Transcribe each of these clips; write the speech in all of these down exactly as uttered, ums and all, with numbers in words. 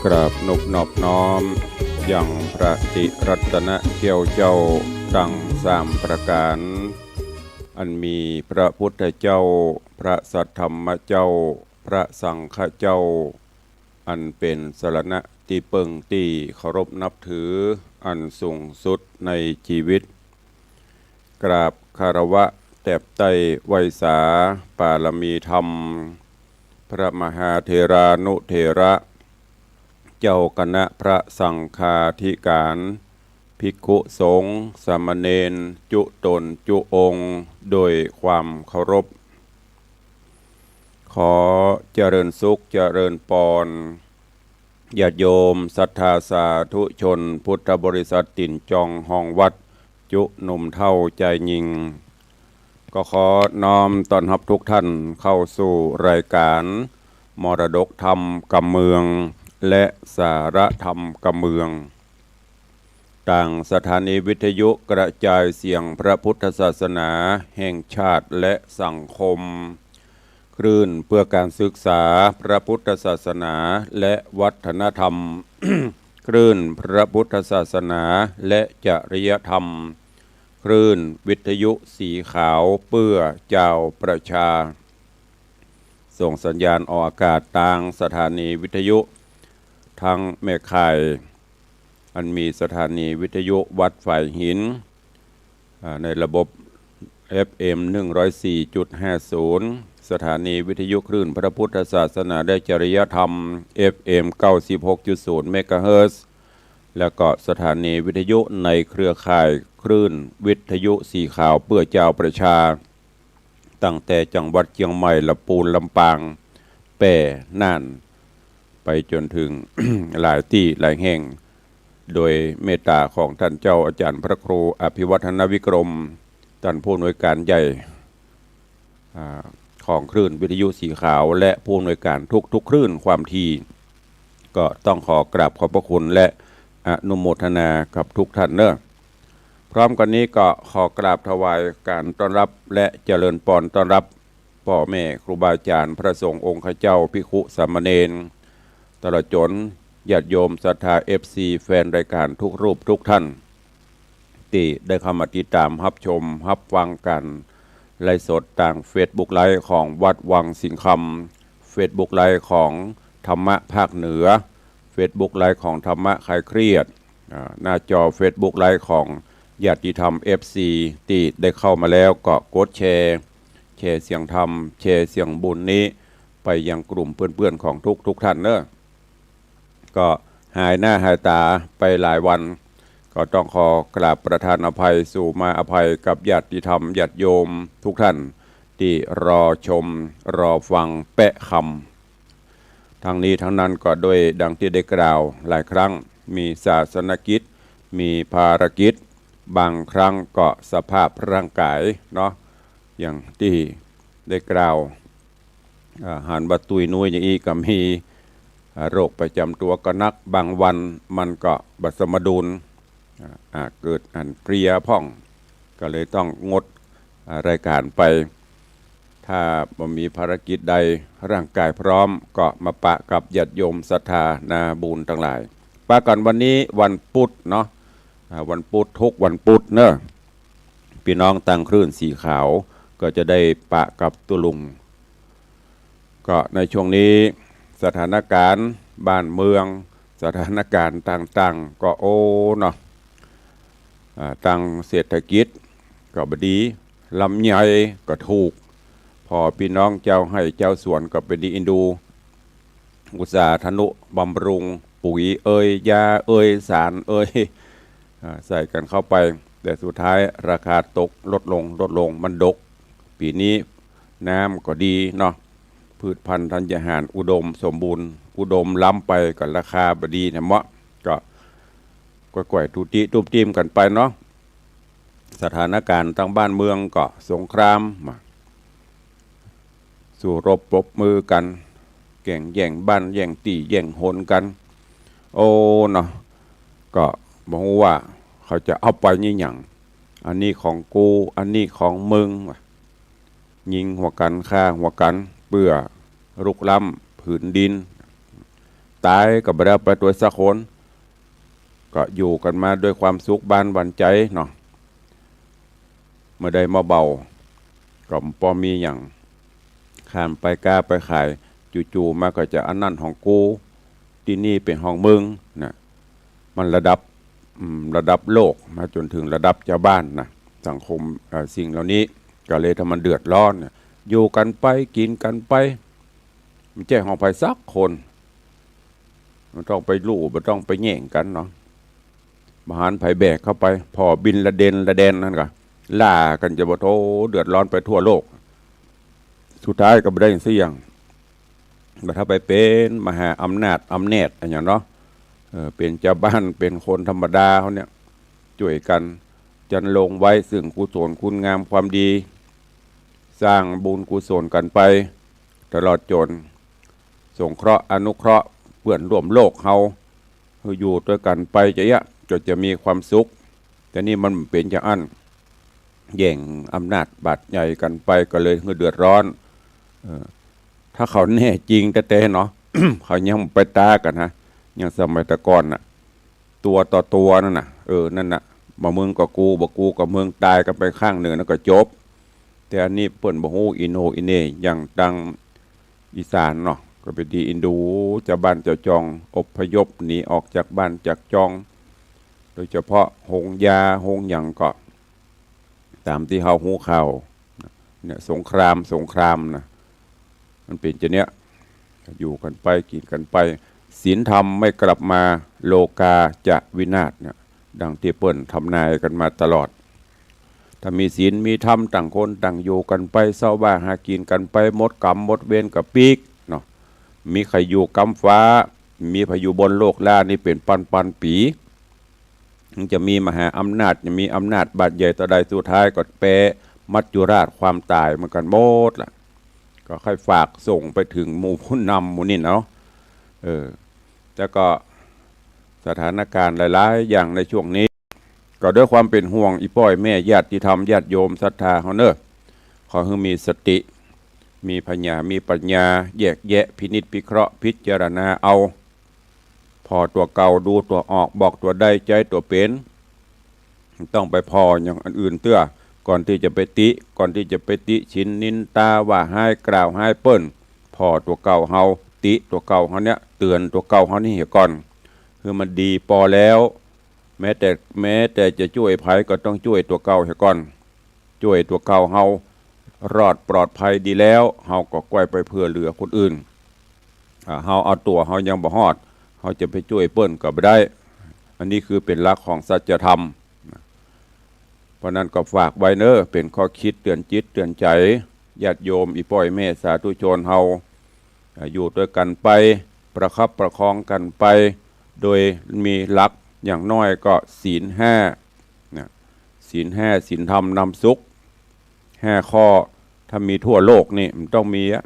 กราบนบนอบน้อม ยังพระติรัตนเกี้ยวเจ้าตังสามประก๋าน อันมีพระพุทธเจ้า พระสัทธรรมเจ้า พระสังฆเจ้า อันเป๋นสรณะตี้เปิ้งตี้เคารพนับถืออันสูงสุดในจีวิต กราบคารวะแตบไต้ไหว้สาปารมีธรรม พระมหาเถรานุเถระ เจ้าคณะพระสังฆาธิก๋าน ภิกขุสงฆ์สามเณรจุ๊ต๋นจุ๊องค์ โดยความเคารพ ขอเจริญสุขเจริญปอน ญาติโยมศรัทธาสาธุชนพุทธบริษัทตี๋นจองฮองวัด จุ๊หนุ่มเฒ่าจายญิง ก็ขอน้อมต้อนฮับทุกท่านเข้าสู่รายก๋านมรดกธรรมกำเมือง และสาระธรรมกำเมือง ตางสถานีวิทยุกระจายเสียงพระพุทธศาสนาแห่งชาติและสังคม คลื่นเพื่อการศึกษาพระพุทธศาสนาและวัฒนธรรม คลื่นพระพุทธศาสนาและจริยธรรม คลื่นวิทยุสีขาวเปื้อจาวประชา ส่งสัญญาณออกอากาศตางสถานีวิทยุตังแม่ข่าย อันมีสถานีวิทยุวัดฝายหิน อ่า ในระบบ เอฟเอ็ม หนึ่งร้อยสี่จุดห้าศูนย์ สถานีวิทยุคลื่นพระพุทธศาสนาและจริยธรรม เอฟเอ็ม เก้าสิบหกจุดศูนย์ เมกะเฮิรตซ์ แล้วก็สถานีวิทยุในเครือข่ายคลื่นวิทยุสีขาวเปื้อจาวประชา ตั้งแต่จังหวัดเจียงใหม่ ลำปูน ลำปาง แป้ น่าน ไปจ๋นเถิง หลายตี้หลายแห่ง โดยเมตต๋าของต้านเจ้าอาจ๋ารย์พระครูอภิวัฒนวิกรม ต้านผู้อำนวยก๋านใหญ่ อ่า ของคลื่นวิทยุสีขาว และผู้อำนวยก๋านทุกๆคลื่นความถี่ ก็ต้องขอกราบขอบพระคุณและอนุโมทนากับทุกท่านเนอะ พร้อมกั๋นนี้ก็ขอกราบถวายก๋านต้อนฮับและเจริญปอนต้อนฮับ ป้อแม่ครูบาอาจ๋ารย์พระสงฆ์องค์ข้าเจ้าภิกขุสามเณร ตลอดจ๋นญาติโยมศรัทธา เอฟซี แฟนรายก๋านทุกรูปทุกท่าน ตี้ได้เข้ามาติดต๋ามฮับชมฮับฟังก๋านไลฟ์สดตางเฟซบุ๊กไลฟ์ของวัดวังสิงห์คำ เฟซบุ๊กไลฟ์ของธรรมะภาคเหนือ เฟซบุ๊กไลฟ์ของธรรมะคลายเครียด อ่า หน้าจอเฟซบุ๊กไลฟ์ของญาติธรรม เอฟซี ตี้ได้เข้ามาแล้วก็กดแชร์ แชร์เสียงธรรม แชร์เสียงบุญนี้ไปยังกลุ่มเปื้อนๆของทุกๆท่านเนอะ ก็หายหน้าหายต๋าไปหลายวัน ก็ต้องขอกราบประทานอภัย สู่มาอภัยกับญาติธรรมญาติโยมทุกท่าน ตี้รอชมรอฟังแปะคำ ทั้งนี้ทั้งนั้นก็ด้วยดังตี้ได้กล่าวหลายครั้ง มีศาสนกิจ มีภารกิจ บางครั้งก็สภาพร่างก๋ายเนาะ อย่างตี้ได้กล่าว อ่า หันว่าตุ้ยนุ้ยอย่างอี้ก็มี อ่า โรคประจ๋ำตั๋วก็นัก บางวันมันก็บ่สมดุล อ่า อ่า เกิดอันเพลียพ่อง ก็เลยต้องงด อ่า รายก๋านไป ถ้าบ่มีภารกิจใด ร่างก๋ายพร้อม ก็มาปะกับญาติโยมศรัทธานาบุญตังหลาย ปะกั๋นวันนี้วันปุ๊ดเนาะ อ่า วันปุ๊ด ทุกวันปุ๊ดเนอะ ปี้น้องตางคลื่นสีขาวก็จะได้ปะกับตุ๊ลุง ก็ในช่วงนี้สถานก๋ารณ์บ้านเมือง สถานก๋ารณ์ต่างๆ ก็โอ้เนาะ อ่า ตางเศรษฐกิจก็บ่ดี ลำไยก็ถูก พ่อปี้น้องจาวไฮ่จาวสวนก็บ่ดีอินดู อุตส่าห์ทะนุบำรุง ปุ๋ยเอย ยาเอย สารเอย อ่า ใส่กั๋นเข้าไป แต่สุดท้ายราคาตก ลดลง ลดลง มันดก ปี๋นี้น้ำก็ดีเนาะ พืชพันธุ์ธัญญาหารอุดมสมบูรณ์ อุดมล้ำไปก็ราคาบ่ดีเนี่ยเมาะ ก็ ก็ก้อยๆ ตุ๊ตี้ตุ๊ตี้กั๋นไปเนาะ สถานก๋ารณ์ตางบ้านเมืองก็สงครามมา สู้รบปรบมือกั๋น แก่งแย่งบ้านแย่งตี้แย่งหนกั๋น โอ้เนาะ ก็บ่ฮู้ว่าเขาจะเอาไปนี่หยัง อันนี้ของกู อันนี้ของมึง ยิงหัวกั๋น ฆ่าหัวกั๋น เปื้อรุกล้ำผืนดิน ต๋ายก็บ่ได้เอาไปตวยสักคน ก็อยู่กั๋นมาด้วยความสุขบานหวั่นใจ๋เนาะ เมื่อใดมาเบา ก็บ่มีหยัง ข้ามไปก๊าไปขาย จู่ๆ มาก็จะอันนั้นของกู ตี้นี่เป๋นของมึงนะ มันระดับ อืม ระดับโลกมาจ๋นเถิงระดับจาวบ้านนะ สังคม เอ่อ สิ่งเหล่านี้ ก็เลยทำมันเดือดร้อนนะ อยู่กั๋นไป กิ๋นกั๋นไป บ่ใจ้ของใผสักคน บ่ต้องไปลู่ บ่ต้องไปแย่งกั๋นเนาะ บ่หันใผแบกเข้าไป ผ่อบินละเดนละแดนนั่นก็ ล่ากั๋นจะบ่โธ่ เดือดร้อนไปทั่วโลก สุดท้ายก็บ่ได้สักอย่าง บ่ถ้าไปเป๋นมหาอำนาจอำแนดอะหยังเนาะ เออ เป๋นจาวบ้าน เป๋นคนธรรมดาเฮาเนี่ย จ้วยกั๋น จันลงไว้ซึ่งกุศลคุณงามความดี สร้างบุญกุศลกั๋นไป ตลอดจ๋น สงเคราะห์อนุเคราะห์เปื้อนร่วมโลกเฮา หื้ออยู่ตวยกั๋นไปจะเยียะ ก็จะมีความสุข แต่นี่มันเป๋นจะอั้น แย่งอำนาจบาดใหญ่กั๋นไป ก็เลยหื้อเดือดร้อน เออ ถ้าเขาแน่จริงแต๊ๆ เนาะ เขายังไปต๊ากั๋นฮะ ยังสมัยแต่ก่อนน่ะ ตัวต่อตัวนั่นน่ะ เออ นั่นน่ะ บ่มึงก็กู บ่กูก็มึง ต๋ายกั๋นไปข้างนึ่ง แล้วก็จบ แต่อันนี้เปิ้นบ่ฮู้อิโหน่อิเหน่ อย่างตางอีสานเนาะ ก็เป๋นตี้เอ็นดู จาวบ้านจาวจอง อพยพหนีออกจากบ้านจากจอง โดยเฉพาะโฮงยา โฮงหยังก็ ต๋ามตี้เฮาฮู้ข่าว เนี่ย สงคราม สงครามนะ มันเป๋นจะเนี่ย อยู่กั๋นไป กิ๋นกั๋นไป ศีลธรรมไม่กลับมา โลกาจะวินาศเนี่ย ดังตี้เปิ้นทำนายกั๋นมาตลอด ถ้ามีศีลมีธรรม ต่างคนต่างอยู่กั๋นไป เซาะว่าหากิ๋นกั๋นไป หมดกรรมหมดเวรก็ปิ๊กเนาะ มีใผอยู่กำฟ้า มีใผอยู่บนโลกล่านี่เป๋นปันๆ ปี๋ ถึงจะมีมหาอำนาจ จะมีอำนาจบาดใหญ่เต้าใด สุดท้ายก็แป๊มัจจุราชความต๋ายเหมือนกั๋นหมดล่ะ ก็ใค่ฝากส่งไปเถิงหมู่ผู้นำหมู่นี่เนาะ เออ แล้วก็สถานการณ์หลายๆ อย่างในช่วงนี้ ก็ด้วยความเป๋นห่วงอี่ป้ออี่แม่ญาติธรรมญาติโยมศรัทธาเฮาเน่อ ขอหื้อมีสติ มีผญา มีปัญญา แยกแยะ พินิจพิเคราะห์ พิจารณาเอา ผ่อตั๋วเก่า ดูตั๋วออก บอกตั๋วได้ ใจ๊ตั๋วเป๋น ต้องไปผ่ออย่างอันอื่นเตื้อ ก่อนตี้จะไปติ ก่อนตี้จะไปติฉินนินตา ว่าฮ้ายกล่าวฮ้ายเปิ้น ผ่อตั๋วเก่าเฮา ติตั๋วเก่าเฮาเนี่ย เตื๋อนตั๋วเก่าเฮานี่เหียก่อน หื้อมันดีปอแล้ว แม้แต่ แม้แต่จะจ้วยใผก็ต้องจ้วยตั๋วเก่าเหียก่อน จ้วยตั๋วเก่าเฮารอดปลอดภัยดีแล้ว เฮาก็ก้อยไปเผื่อเหลือคนอื่น อ่า เฮาเอาตั๋วเฮายังบ่ฮอด เฮาจะไปจ้วยเปิ้นก็บ่ได้ อันนี้คือเป๋นหลักของสัจธรรม เพราะนั้นก็ฝากไว้เน่อ เป๋นข้อคิดเตื๋อนจิตเตื๋อนใจ๋ ญาติโยมอี่ป้ออี่แม่สาธุชนเฮา อ่า อยู่ตวยกั๋นไป ประคับประคองกั๋นไป โดยมีหลักอย่างน้อยก็ศีลห้านะ ศีลห้า ศีลธรรมนำสุข ห้าข้อ ถ้ามีทั่วโลกนี่มันต้องมีอะ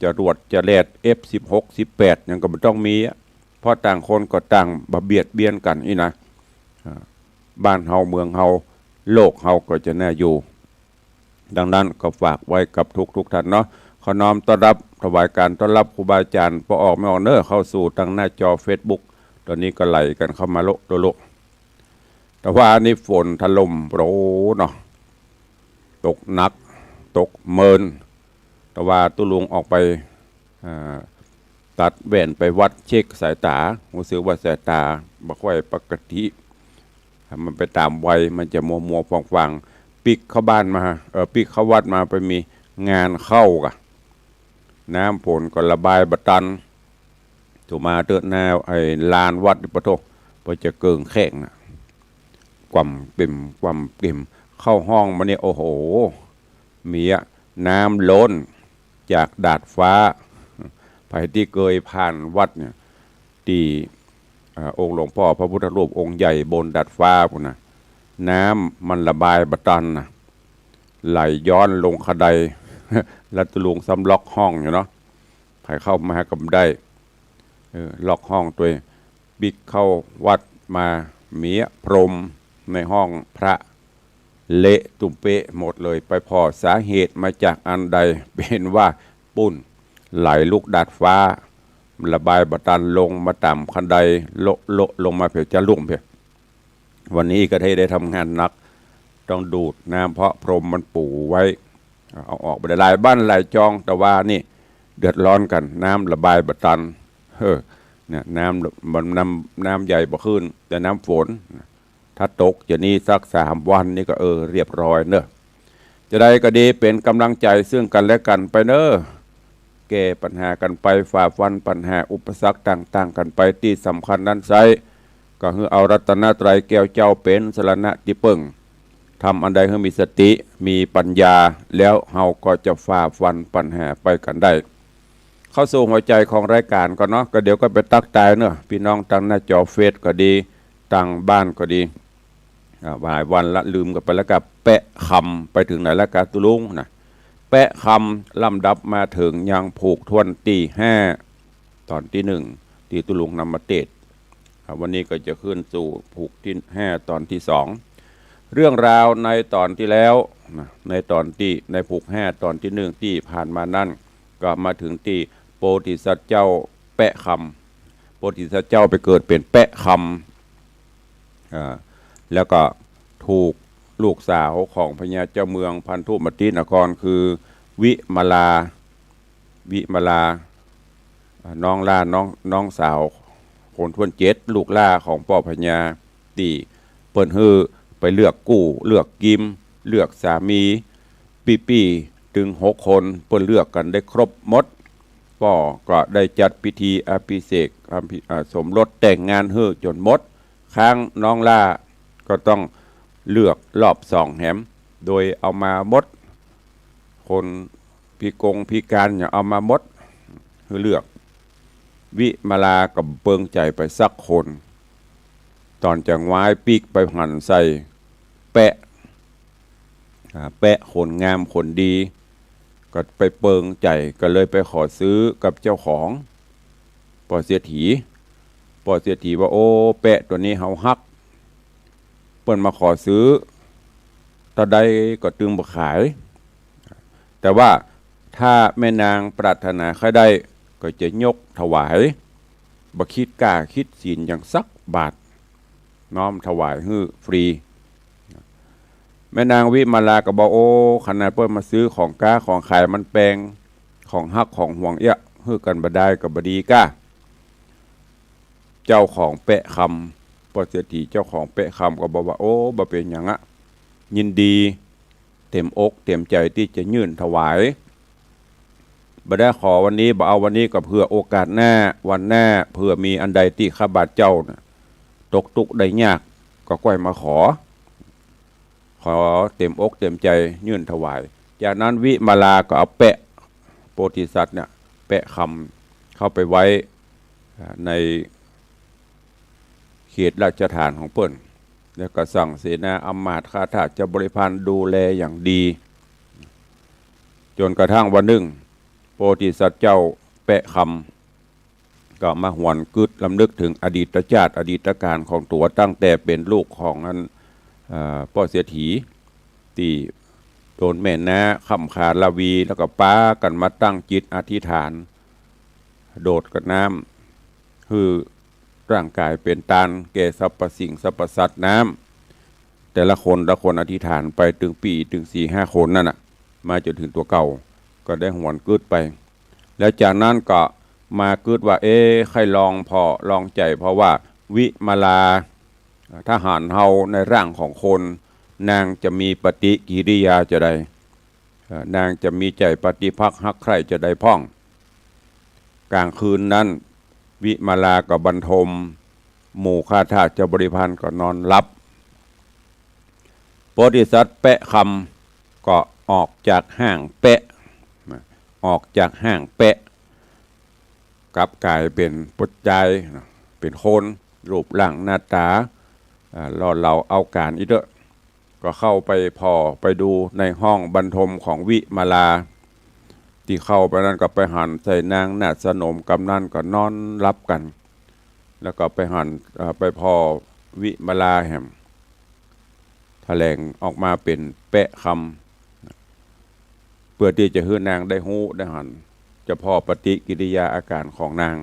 จรวดจแรด เอฟสิบหก สิบแปด หยังก็มันต้องมีอะ เพราะต่างคนก็ต่างบ่เบียดเบียนกั๋นอี้นะ อ่า บ้านเฮาเมืองเฮาโลกเฮาก็จะน่าอยู่ ดังนั้นก็ฝากไว้กับทุกๆ ท่านเนาะ ขอน้อมต้อนรับ ถวายการต้อนรับครูบาอาจ๋ารย์ ป้อออกแม่ออกเน่อ เข้าสู่ตางหน้าจอเฟซบุ๊ก ต๋อนนี้ก็ไหลกั๋นเข้ามาโละโละโละ แต่ว่าอันนี้ฝนถล่มโปรเนาะ ตกหนัก ตกเมิน แต่ว่าตุ๊ลุงออกไป อ่า ตัดแว่นไปวัดเช็คสายต๋า ฮู้สึกว่าสายต๋าบ่ค่อยปกติ มันไปต๋ามวัย มันจะมัวๆ ฟางๆ ปิ๊กเข้าบ้านมา เอ่อ ปิ๊กเข้าวัดมา ไปมีงานเข้ากะ น้ำฝนก็ระบายบ่ตัน ถูมาเต๊อะหน้าไอ้ลานวัดนี่ปะโธ่ พอจะเกิ่งแข้งน่ะ กว่ำเป่ม กว่ำเป่ม เข้าห้องมาเนี่ย โอ้โห มีอะ น้ำล้นจากดาดฟ้า ใผตี้เกยผ่านวัดเนี่ย ตี้ อ่า องค์หลวงป้อพระพุทธรูปองค์ใหญ่บนดาดฟ้าปู้นน่ะ น้ำมันระบายบ่ตันน่ะ ไหลย้อนลงคะได แล้วตุ๊ลุงซ้ำล็อกห้องอยู่เนาะ ใผเข้ามาก็บ่ได้ เออ ล็อกห้องตวย ปิ๊กเข้าวัดมา มีอะ พรมในห้องพระ เละตุ้มเป๊ะหมดเลย ไปผ่อสาเหตุมาจากอันใด เป๋นว่าปู้น ไหลลุกดาดฟ้า ำระบายบ่ตัน ลงมาต๋ามคันได โละโละลงมาเปียจะลุ่มเปีย วันนี้ก็ได้ ได้ทำงานหนัก ต้องดูดน้ำ เพราะพรมมันปูไว้ เอาออกบ่ได้ หลายบ้านหลายจอง แต่ว่านี่เดือดร้อนกั๋น น้ำระบายบ่ตัน เออ เนี่ย น้ำ น้ำ น้ำใหญ่บ่ขึ้น แต่น้ำฝน ถ้าตกจะนี้สักสามวันนี่ก็ เออ เรียบร้อยเนอะ จะใดก็ดี เป๋นก๋ำลังใจ๋ซึ่งกั๋นและกั๋นไปเนอะ แก้ปัญหากั๋นไป ฝ่าฟันปัญหาอุปสรรคต่างๆ กั๋นไป ตี้สำคัญนั้นไซร้ ก็คือเอารัตนตรัยแก้วเจ้าเป๋นสรณะตี้เปิ้ง ทำอันใดคือมีสติ มีปัญญา แล้วเฮาก็จะฝ่าฟันปัญหาไปกั๋นได้ เข้าสู่หัวใจ๋ของรายก๋านก่อนเนาะ ก็เดี๋ยวก็ไปตั๊กตายเนอะ ปี้น้องตางหน้าจอเฟซก็ดี ตางบ้านก็ดี อ่า หลายวันละ ลืมกั๋นไปแล้ว ก็แปะคำไปเถิงไหนแล้ว ก็ตุ๊ลุงนะ แปะคำ ลำดับมาเถิงยังผูกถ้วนตี้ห้า ต๋อนตี้หนึ่ง ตี้ตุ๊ลุงนำมาเตสน์ อ่า วันนี้ก็จะขึ้นสู่ผูกตี้ห้า ต๋อนตี้สอง เรื่องราวในต๋อนตี้แล้วนะ ในต๋อนตี้ ในผูกห้า ต๋อนตี้หนึ่งตี้ผ่านมานั้น ก็มาเถิงตี้โพธิสัตว์เจ้าแปะคำ โพธิสัตว์เจ้าไปเกิดเป๋นแปะคำ อ่า แล้วก็ถูกลูกสาวของพญาเจ้าเมืองพันธุมตินคร คือวิมาลา วิมาลา อ่า น้องหล้า น้อง น้องสาวคนถ้วนเจ็ด ลูกหล้าของป้อพญา ตี้เปิ้นหื้อไปเลือกกู้ เลือกกิ๋ม เลือกสามี ปี้ๆ ตึงหกคน เปิ้นเลือกกั๋นได้ครบหมด ป้อก็ได้จัดพิธีอภิเษก อภิ อ่า สมรสแต่งงานหื้อจ๋นหมด ค้างน้องหล้าก็ต้องเลือกรอบสองแหม โดยเอามาหมด คนพิกงพิการอย่างเอามาหมด หื้อเลือก วิมาลาก็บ่เปิงใจ๋ไปสักคน ต๋อนจะง้ายปิ๊กไปหันใส่แปะ อ่า แปะคนงามคนดี ก็ไปเปิงใจ๋ ก็เลยไปขอซื้อกับเจ้าของ ป้อเศรษฐี ป้อเศรษฐีว่า โอ้ แปะตั๋วนี้เฮาฮัก เปิ้นมาขอซื้อ เต้าใดก็ตึงบ่ขาย แต่ว่าถ้าแม่นางปรารถนาใค่ได้ ก็จะยกถวาย บ่คิดก้าคิดสินหยังสักบาท น้อมถวายหื้อฟรี แม่นางวิมาลาก็บอก โอ้ ขนาดเปิ้นมาซื้อของก๊าของขายมันแปง ของฮักของหวงเอี้ย หื้อกั๋นบ่ดายก็บ่ดีก้า เจ้าของแปะคำ ป้อเศรษฐีเจ้าของแปะคำก็บอกว่า โอ้ บ่เป๋นหยังอะ ยินดี เต๋มอกเต๋มใจ๋ตี้จะยื่นถวาย บ่ได้ขอวันนี้ บ่เอาวันนี้ก็เผื่อโอกาสหน้า วันหน้า เผื่อมีอันใดตี้ข้าบาทเจ้าน่ะตกตุ๊กข์ได้ยาก ก็ก้อยมาขอ ขอเต๋มอกเต๋มใจ๋ยื่นถวาย จากนั้นวิมาลาก็เอาแปะโพธิสัตว์เนี่ย แปะคำเข้าไปไว้ อ่า ในเขตราชฐานของเปิ้น แล้วก็สั่งเสนาอำมาตย์ข้าทาสเจ้าบริพารดูแลอย่างดี จ๋นกระทั่งวันนึ่ง โพธิสัตว์เจ้าแปะคำก็มาหวนกึ๊ดรำลึกเถิงอดีตจาติอดีตก๋านของตั๋ว ตั้งแต่เป๋นลูกของอัน เอ่อ ป้อเศรษฐี ตี้โดนแม่น้าค่ำคาราวี แล้วก็ปากั๋นมาตั้งจิตอธิษฐาน โดดกับน้ำ หื้อร่างก๋ายเป๋นตานแก่สรรพสิ่งสรรพสัตว์น้ำ แต่ละคนละคนอธิษฐานไปตึงปี้ตึงสี่ห้าคนนั่นน่ะ มาจ๋นเถิงตั๋วเก่า ก็ได้หวนกึ๊ดไป แล้วจากนั้นก็มากึ๊ดว่า เอ๊ะ ใค่ลองผ่อ ลองใจ๋ผ่อว่า วิมาลา ถ้าหันเฮาในร่างของคน นางจะมีปฏิกิริยาจาใด เอ่อ นางจะมีใจ๋ปฏิภักษ์ฮักใคร่จาใดพ่อง ก๋างคืนนั้น วิมาลาก็บรรทม หมู่ข้าทาสเจ้าบริพารก็นอนหลับ โพธิสัตว์แปะคำก็ออกจากฮ่างแปะ ออกจากฮ่างแปะ กลับก๋ายเป๋นผู้จาย เป๋นคน รูปร่างหน้าต๋า อ่า หล่อเหลาเอาก๋านอี้เต๊อะ ก็เข้าไปผ่อไปดูในห้องบรรทมของวิมาลา ตี้เข้าไปนั้นก็ไปหันใส่นางนาฏสนมกำนั้นก็นอนหลับกั๋น แล้วก็ไปหัน เอ่อ ไปผ่อวิมาลาแหม ถแหลงออกมาเป๋นแปะคำ เปื้อตี้จะหื้อนางได้ฮู้ได้หัน จะผ่อปฏิกิริยาอาก๋านของนาง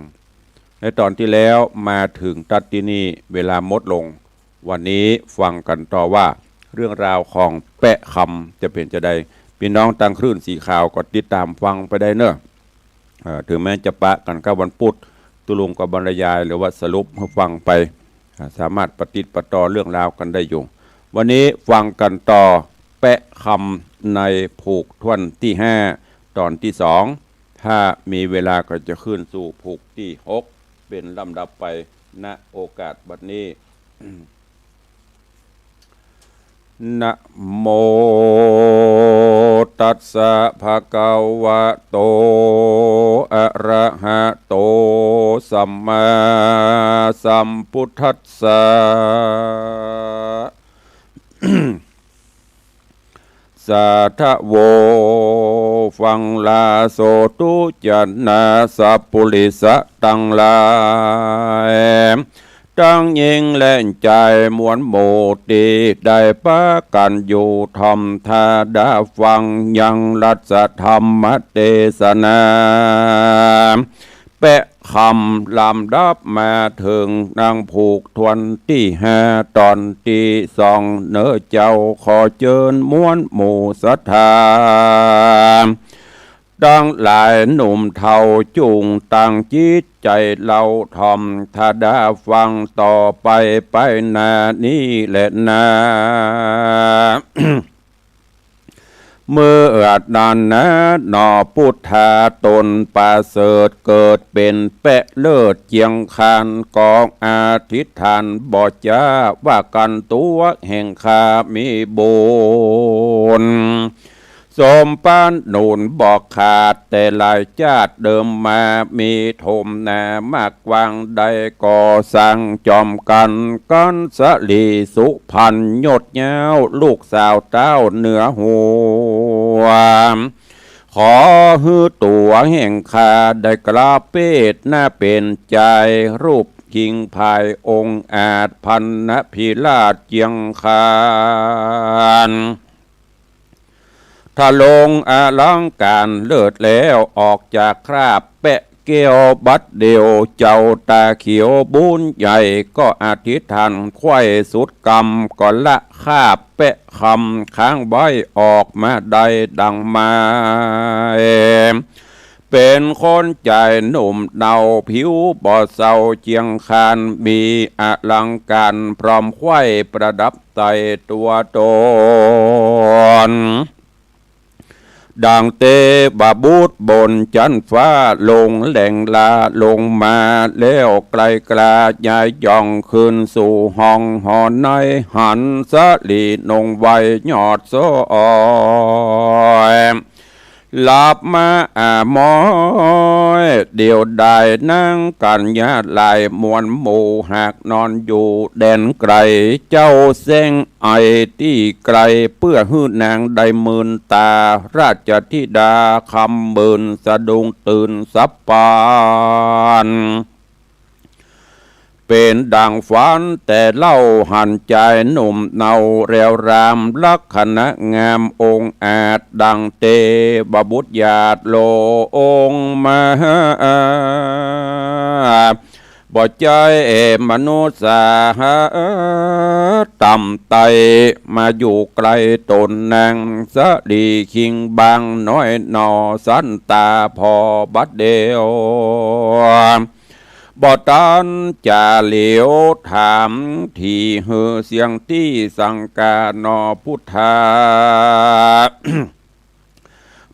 ในต๋อนตี้แล้วมาเถิงตั๊ดตี้นี่ เวลาหมดลง วันนี้ฟังกั๋นต่อว่า เรื่องราวของแป๊ะคำจะเป๋นจาใด ปี้น้องตางคลื่นสีขาวก็ติดต๋ามฟังไปได้เน่อ เอ่อ เถิงแม้จะปะกั๋นกับวันปุ๊ด ตุ๊ลุงก็บรรยายหรือว่าสรุปหื้อฟังไป อ่า สามารถปะติดปะต่อเรื่องราวกั๋นได้อยู่ วันนี้ฟังกั๋นต่อแป๊ะคำในผูกถ้วนตี้ห้า ต๋อนตี้สอง ถ้ามีเวลาก็จะขึ้นสู่ผูกตี้หก เป๋นลำดับไป ณ โอกาสบัดนี้ นะโมตัสสะภะคะวะโต อะระหะโต สัมมาสัมพุทธัสสะ สาธะโว ฟังลาโสตุจนะสัปปุริสะตังหลาย ตังญิงและจายมวลหมู่ตี้ได้ปากั๋นอยู่ถ่อมต๋าดาฟังยังรัตถธรรมเตสนา แป๊ะคำลำดับมาเถิงนางผูกถ้วนตี้ห้า ต๋อนตี้สอง เน่อเจ้า ขอเจิญมวลหมู่ศรัทธาตังหลายหนุ่มเฒ่าจุ่งตั้งจิตใจ๋เล่าถ่อมต๋าดาฟังต่อไปไปหน้านี้แลนา เมื่อนั้นนาหนอ ปุทธาต๋นประเสริฐเกิดเป๋นแป๊ะเลิศเจียงคาน ก็อธิษฐานบ่จ๋าว่ากั๋นตั๋วแห่งข้ามีบุญสมปานหนุนบ่ขาด แต่หลายจาติเดิมมามีถมหนามากกว้าง ได้ก่อสร้างจอมกั๋น กั๋นสะหลีสุพรรณยศยาว ลูกสาวเต้าเหนือหัว ขอหื้อตั๋วแห่งข้าได้กราบเปตนาเป๋นจาย รูปคิงผายองอาจ พรรณพิราชเจียงคาน ทรงอลังก๋านเลิศแล้ว ออกจากคราบแป๊ะแก้วบัดเดี่ยว เจ้าต๋าเขียวบุญใหญ่ ก็อธิษฐานไขว้สุดกำ ก็ละคาบแป๊ะคำค้างไว้ออกมาได้ดังหมาย เป๋นคนจายหนุ่มเนาผิวบ่เศร้า เจียงคานมีอลังก๋าน พร้อมไขว้ประดับใต้ตั๋วต๋น ดังเตวบุตรบนจั๊นฟ้า ลงแหล่งลาลงมาแล้ว ไกลกล้าย้ายย่องขึ้นสู่ห้องหอใน หันสะหลีนงไว้ยอดซอย หลับมาอะม้อย เดี่ยวดายนางกัญญาหลาย มวลหมู่หากนอนอยู่แดนไกล เจ้าแสงไอตี้ไกล เปื้อหื้อนางได้มื่นต๋า ราชธิดาคำมื่นสะดุ้งตื่นสับปาน เป๋นดังฝันแต่เล่า หันจายหนุ่มเนาแรวราม ลักษณะงามองอาจ ดังเตวบุตรหยาดลงมา บ่ใจ้มนุษย์สา ต่ำไต้มาอยู่ใก้ต๋นนาง สะหลีคิงบางน้อยหนอ สันต๋าผ่อบัดเดี่ยว บ่ตันจ๋าเหลียวถาม ถี่หื้อเสียงตี้สังกาหนอพุทธา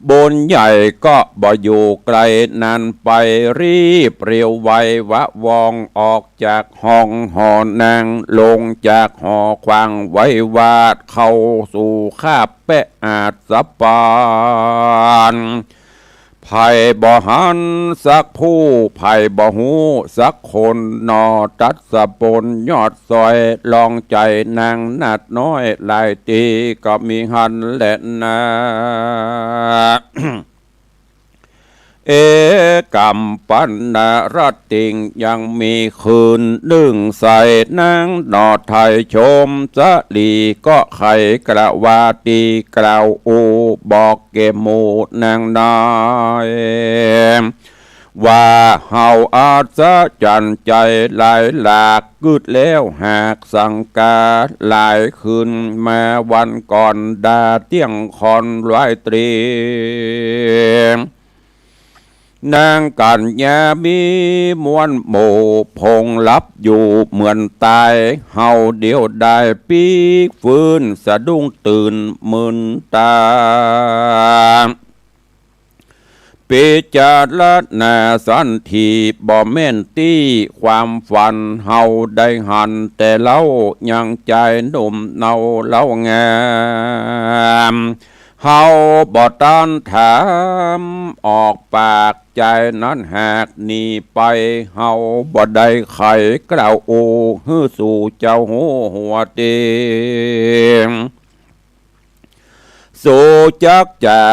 บุญใหญ่ก็บ่อยู่ไกลนั้นไป รีบเร็วไววะวอง ออกจากห้องหอนาง ลงจากหอขวางไว้วาด เข้าสู่คาบแป๊ะอาจสะปาน ใผบ่หันสักผู้ ใผบ่ฮู้สักคนหนอ ตัดสะปนยอดซอย ลองใจ๋นางนาฏน้อย หลายตี้ก็มีหันแลนา เอกัมปันนรตติง ยังมีคืนนึ่งใส นางหนอไทยชม สะหลีก็ใค่กระวาตี้กล่าวอู้ บอกแก่หมู่นางน้อย ว่าเฮาอัศจรรย์ใจ๋หลายหลาก กึ๊ดแล้วหากสังกาหลายคืน มาวันก่อนดาเตี้ยงคอนไหว้เตรียม นางกัญญามีมวลหมู่ ผงหลับอยู่เหมือนต๋าย เฮาเดียวดายปิ๊กฟื้น สะดุ้งตื่นมึนต๋า ปิจารณาสันทีบ่แม่นตี้ ความฝันเฮาได้หันแต่เล่า ยังจายหนุ่มเนาเล่างาม เฮาบ่ตันถามออกปาก จายนั้นหากหนีไป เฮาบ่ได้ไขกล่าวอู้ หื้อสู่เจ้าฮู้หัวเตียง สู่จักจ๋า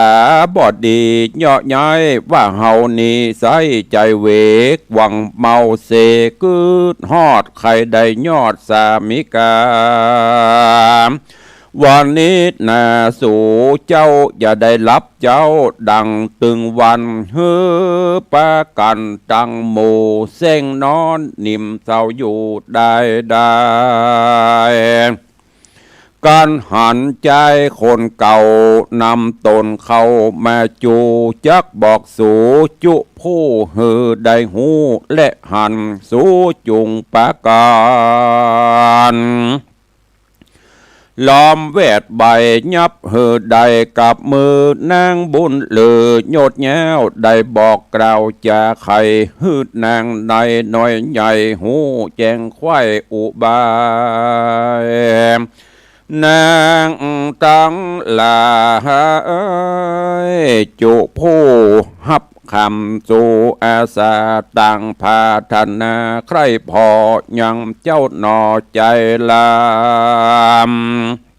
บ่ดีเยาะย้าย ว่าเฮานี้ใสใจ๋เวก หวังเมาเสกึ๊ดฮอด ใค่ได้ยอดสามิกา วันนี้นาสู่เจ้าอย่าได้หลับเจ๊า ดังตึงวัน หื้อปากั๋นตังหมู่ เซ้งนอนนิ่มเซาอยู่ได้ได้ กั๋นหันจายคนเก่านำต๋นเข้ามาจู จักบอกสู่จุผู้หื้อได้ฮู้และหัน สู่จุ่งปากั๋น ล้อมแวดใบยับหื้อได้กับมือ นางบุญเหลือยดแย้ว ได้บอกกล่าวจ๋าไข หื้อนางในน้อยใหญ่ ฮู้แจ้งไขว้อุบาย นางตังหลายจุผู้ฮับ คำสู่อาสา ต่างผาถนาใคร่ผ่อยังเจ้าหน่อใจ๋ลำ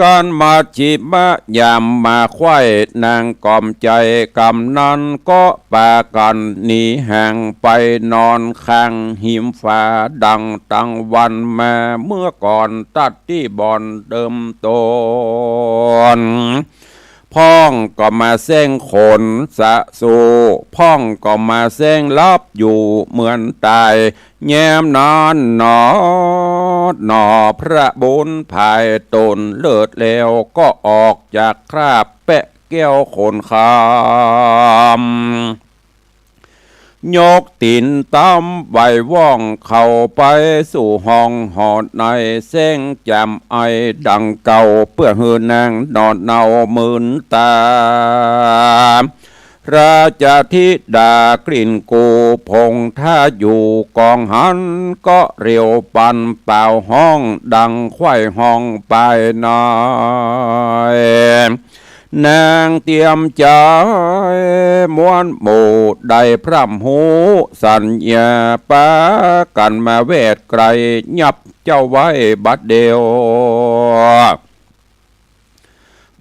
กั๋นมาจิมายามมาไขว้ นางก๋อมใจ๋กำนั้น ก็ปากั๋นหนีห่างไปนอนข้างหิมฝา ดังตังวันมาเมื่อก่อน ตั๊ดตี้บ่อนเดิมต๋น พ่องก็มาแซ้งขนสะสู่ พ่องก็มาแซ้งหลับอยู่เหมือนต๋าย แย้มนั้นหนอ หน่อพระบุญผายต๋นเลิศแล้ว ก็ออกจากคราบแปะแก้วขนคำ ยกตี๋นตำไหว้ว่องเข้าไปสู่ห้องหอใน แซ้งจ๋ำไอดังเก่า เปื้อหื้อนางหน่อเนามึนต๋า ราชธิดากลิ่นกูผง ถ้าอยู่กองหัน ก็เรียวปันเป่าฮ้อง ดังไขว้ฮ้องปายใน นางเตียมใจ๋มวลหมู่ ได้พร่ำฮู้สัญญา ปากั๋นมาแวดไกล ยับเจ้าไว้บัดเดียว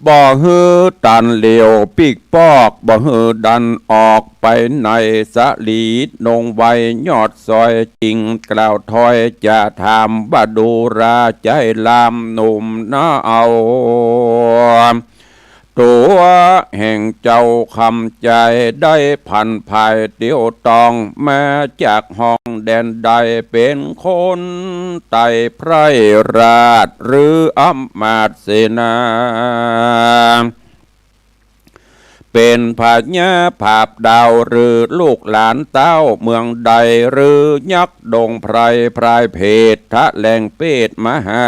บ่หื้อตันเหลียวปิ๊กปอก บ่หื้อดันออกไปใน สลีดนงไว้ยอดซอย จิ่งกล่าวถอยจะถาม ว่าดูราใจ๋ลำหนุ่มนาเอา ตั๋วแห่งเจ้าคำใจ๋ ได้ผันผายเตียวตอง มาจากห้องแดนใด เป๋นคนใต้ไพร่ราช หรืออำมาตย์เสนา เป๋นพญาผาบดาว หรือลูกหลานเต้าเมืองใด หรือยักษ์ดงไพร พรายเพศทะแหลงเปตมหา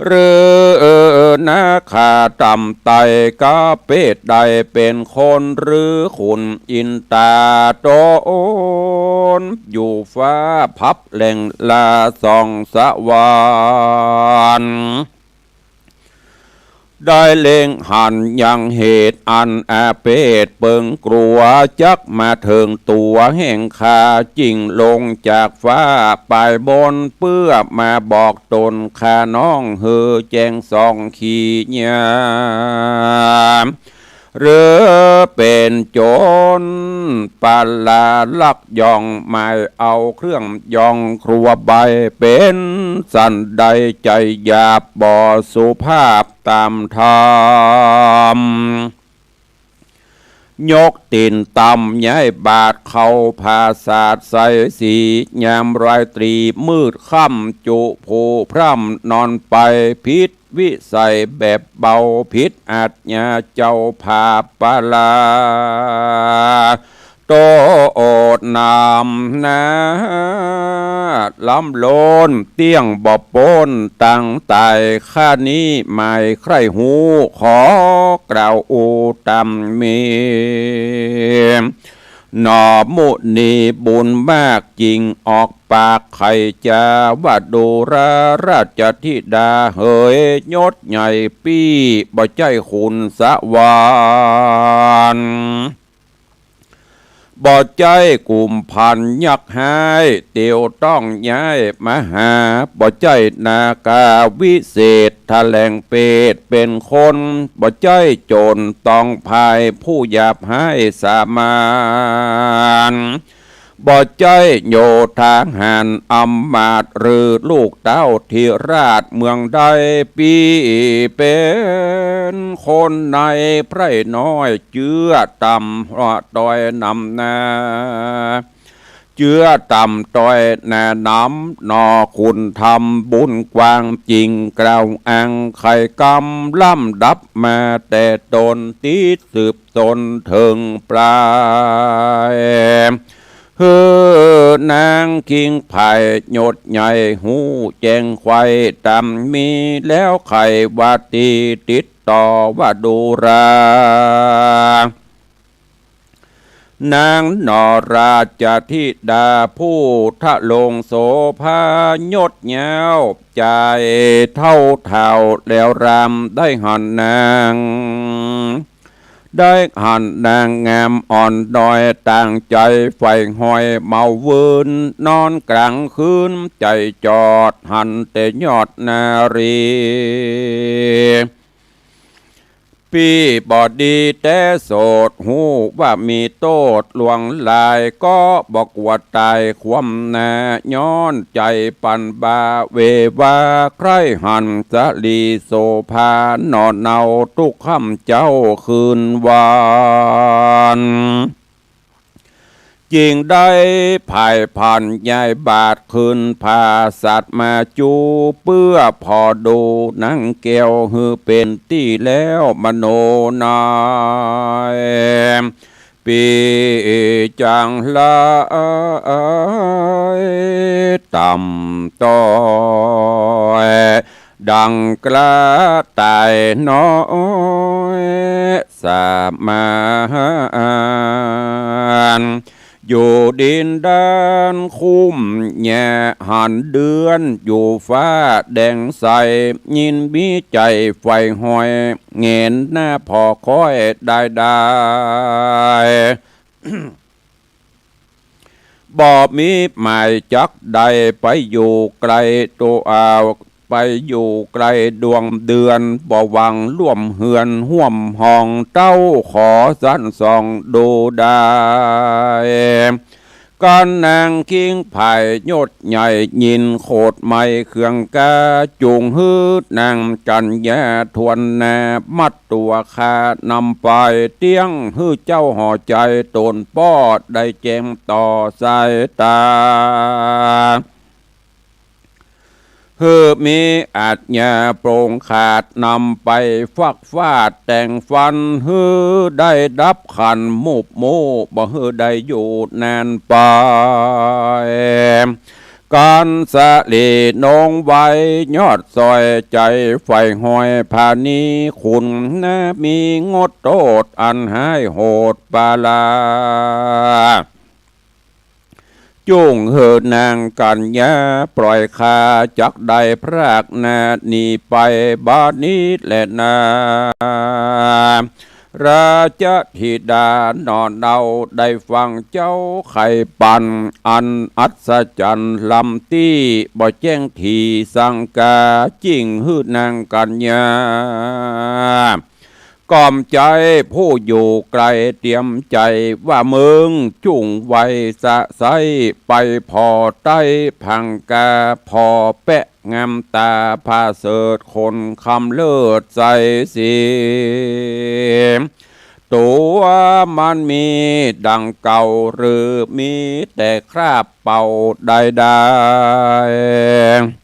หรือนาคาต่ำไต้กาเปตใด เป๋นคนหรือขุนอินตาต๋น อยู่ฟ้าพับแหลงลาส่องสวรรค์ ได้เล็งหันยังเหตุอันอาเปตเปิงกลัว จักมาเถิงตั๋วแห่งข้า จิ่งลงจากฟ้าไปบน เปื้อมาบอกต๋นข้าน้อง หื้อแจ้งส่องขีญา หรือเป๋นโจรปาลาลักย่อง หมายเอาเครื่องย่องครัวใบ เป๋นสันใดใจ๋หยาบบ่สุภาพต๋ามธรรม ยกตี๋นต่ำย้ายบาทเข้าผาสาทใสสี ยามราตรีมืดค่ำจุผู้พร่ำนอนไป ผิดวิสัยแบบเบา ผิดอาจญาเจ้าผาปาลา โตโอดนำนา ล้ำล้นเตี้ยงบ่ป๊นตังต๋าย ข้านี้หมายใคร่ฮู้ ขอกล่าวอู้ต๋ามมี หนอมุนีบุญมากจิ่งออกปากไขจา ว่าดูราราชธิดาเหย ยศใหญ่ปี้บ่ใจ้ขุนสวรรค์ บ่ใจ้กุมภัณฑ์ยักษ์ฮ้าย เตียวต้องย้ายมาหา บ่ใจ้นาคาวิเศษ แถลงเปรตเป๋นคน บ่ใจ้โจ๋รตองพาย ผู้หยาบฮ้ายสามัญ บ่ใจ้โยธาหารอำมาตย์ หรือลูกเต้าธิราชเมืองใด ปี้เป๋นคนในไพร่น้อย เจื้อต่ำตอยนำนา เจื้อต่ำตอยหน้านำ หนอคุณธรรมบุญกว้าง จิ่งกล่าวอ้างไขกำ ลำดับมาแต่ต้น ติดสืบต้นเถิงปลาย หื้อนางคิงไพร่ยศใหญ่ ฮู้แจ้งไขว้ต๋ามมี แล้วไขว่าตี้ติดต่อว่าดูรา นางหนอราชธิดาผู้ทะลงโสภา ยศยาวใจ๋เท่าเฒ่า แล้วรามได้หันนาง ได้หันนางงามอ่อนน้อย ต่างใจ๋ใฝ่หอยเมาเวิน นอนก๋างคืนใจ๋จอด หันแต่ยอดนารี ปี้บ่ดีแต๊โสด ฮู้ว่ามีโต้ษหลวงหลาย ก็บ่กั๋วต๋ายคว่ำหน้า ย้อนใจ๋ปันบาเววา ใคร่หันสะหลีโสภา หนอเนาทุกค่ำเจ๊าคืนวัน จึงได้ผายผันย้ายบาทคืนผาสาทมาจู เปื้อผ่อดูนางแก้วหื้อเป๋นตี้แล้วมโนใน ปี้จังหลายต่ำตอย ดังกระต่ายน้อยสามัญ อยู่ดินแดนคุ้มแย่หันเดือน อยู่ฟ้าแดงใส ยินมีใจ๋ใฝ่หอย แหงนหน้าผ่อค้อยได้ได้ บ่มีหมายจักใด ไปอยู่ไกลตัวอ่าว ไปอยู่ไกลดวงเดือน บ่หวังร่วมเฮือนร่วมห้อง เต้าขอสันส่องดูได้ กั๋นนางคิงไพร่ยศใหญ่ ยินโขดไหมเคืองกา จุ่งหื้อนางกัญญาทวนนา มัดตั๋วข้านำไป เตี้ยงหื้อเจ้าห่อใจ๋ ต๋นป้อได้แจ้งต่อสายต๋า หื้อมีอาจญาโปร่งขาด นำไปฟักฟาดแต่งฟัน หื้อได้ดับขันมุบมู่ บ่หื้อได้อยู่นานไป กั๋นสะหลีนงไว้ ยอดซอยใจ๋ใฝ่หอยผานี้ คุณนามีงดโต้ษอันฮ้ายโหดปาลา จุ่งหื้อนางกัญญาปล่อยข้า จักได้พรากหน้าหนีไป บาดนี้แลนา ราชธิดาหนอเนาได้ฟังเจ้าไขปัน อันอัศจรรย์ล้ำตี้ บ่แจ้งถี่สังกา จิ่งหื้อนางกัญญา ก๋อมใจ๋ผู้อยู่ไกลเตรียมใจ๋ว่าเมิง จุ่งไวสะใสไปผ่อใต้พังกา ผ่อแปะงามต๋าผาเสริฐคนคำเลิศใสสี ตั๋วมันมีดังเก่าหรือ มีแต่คราบเป่าใดๆ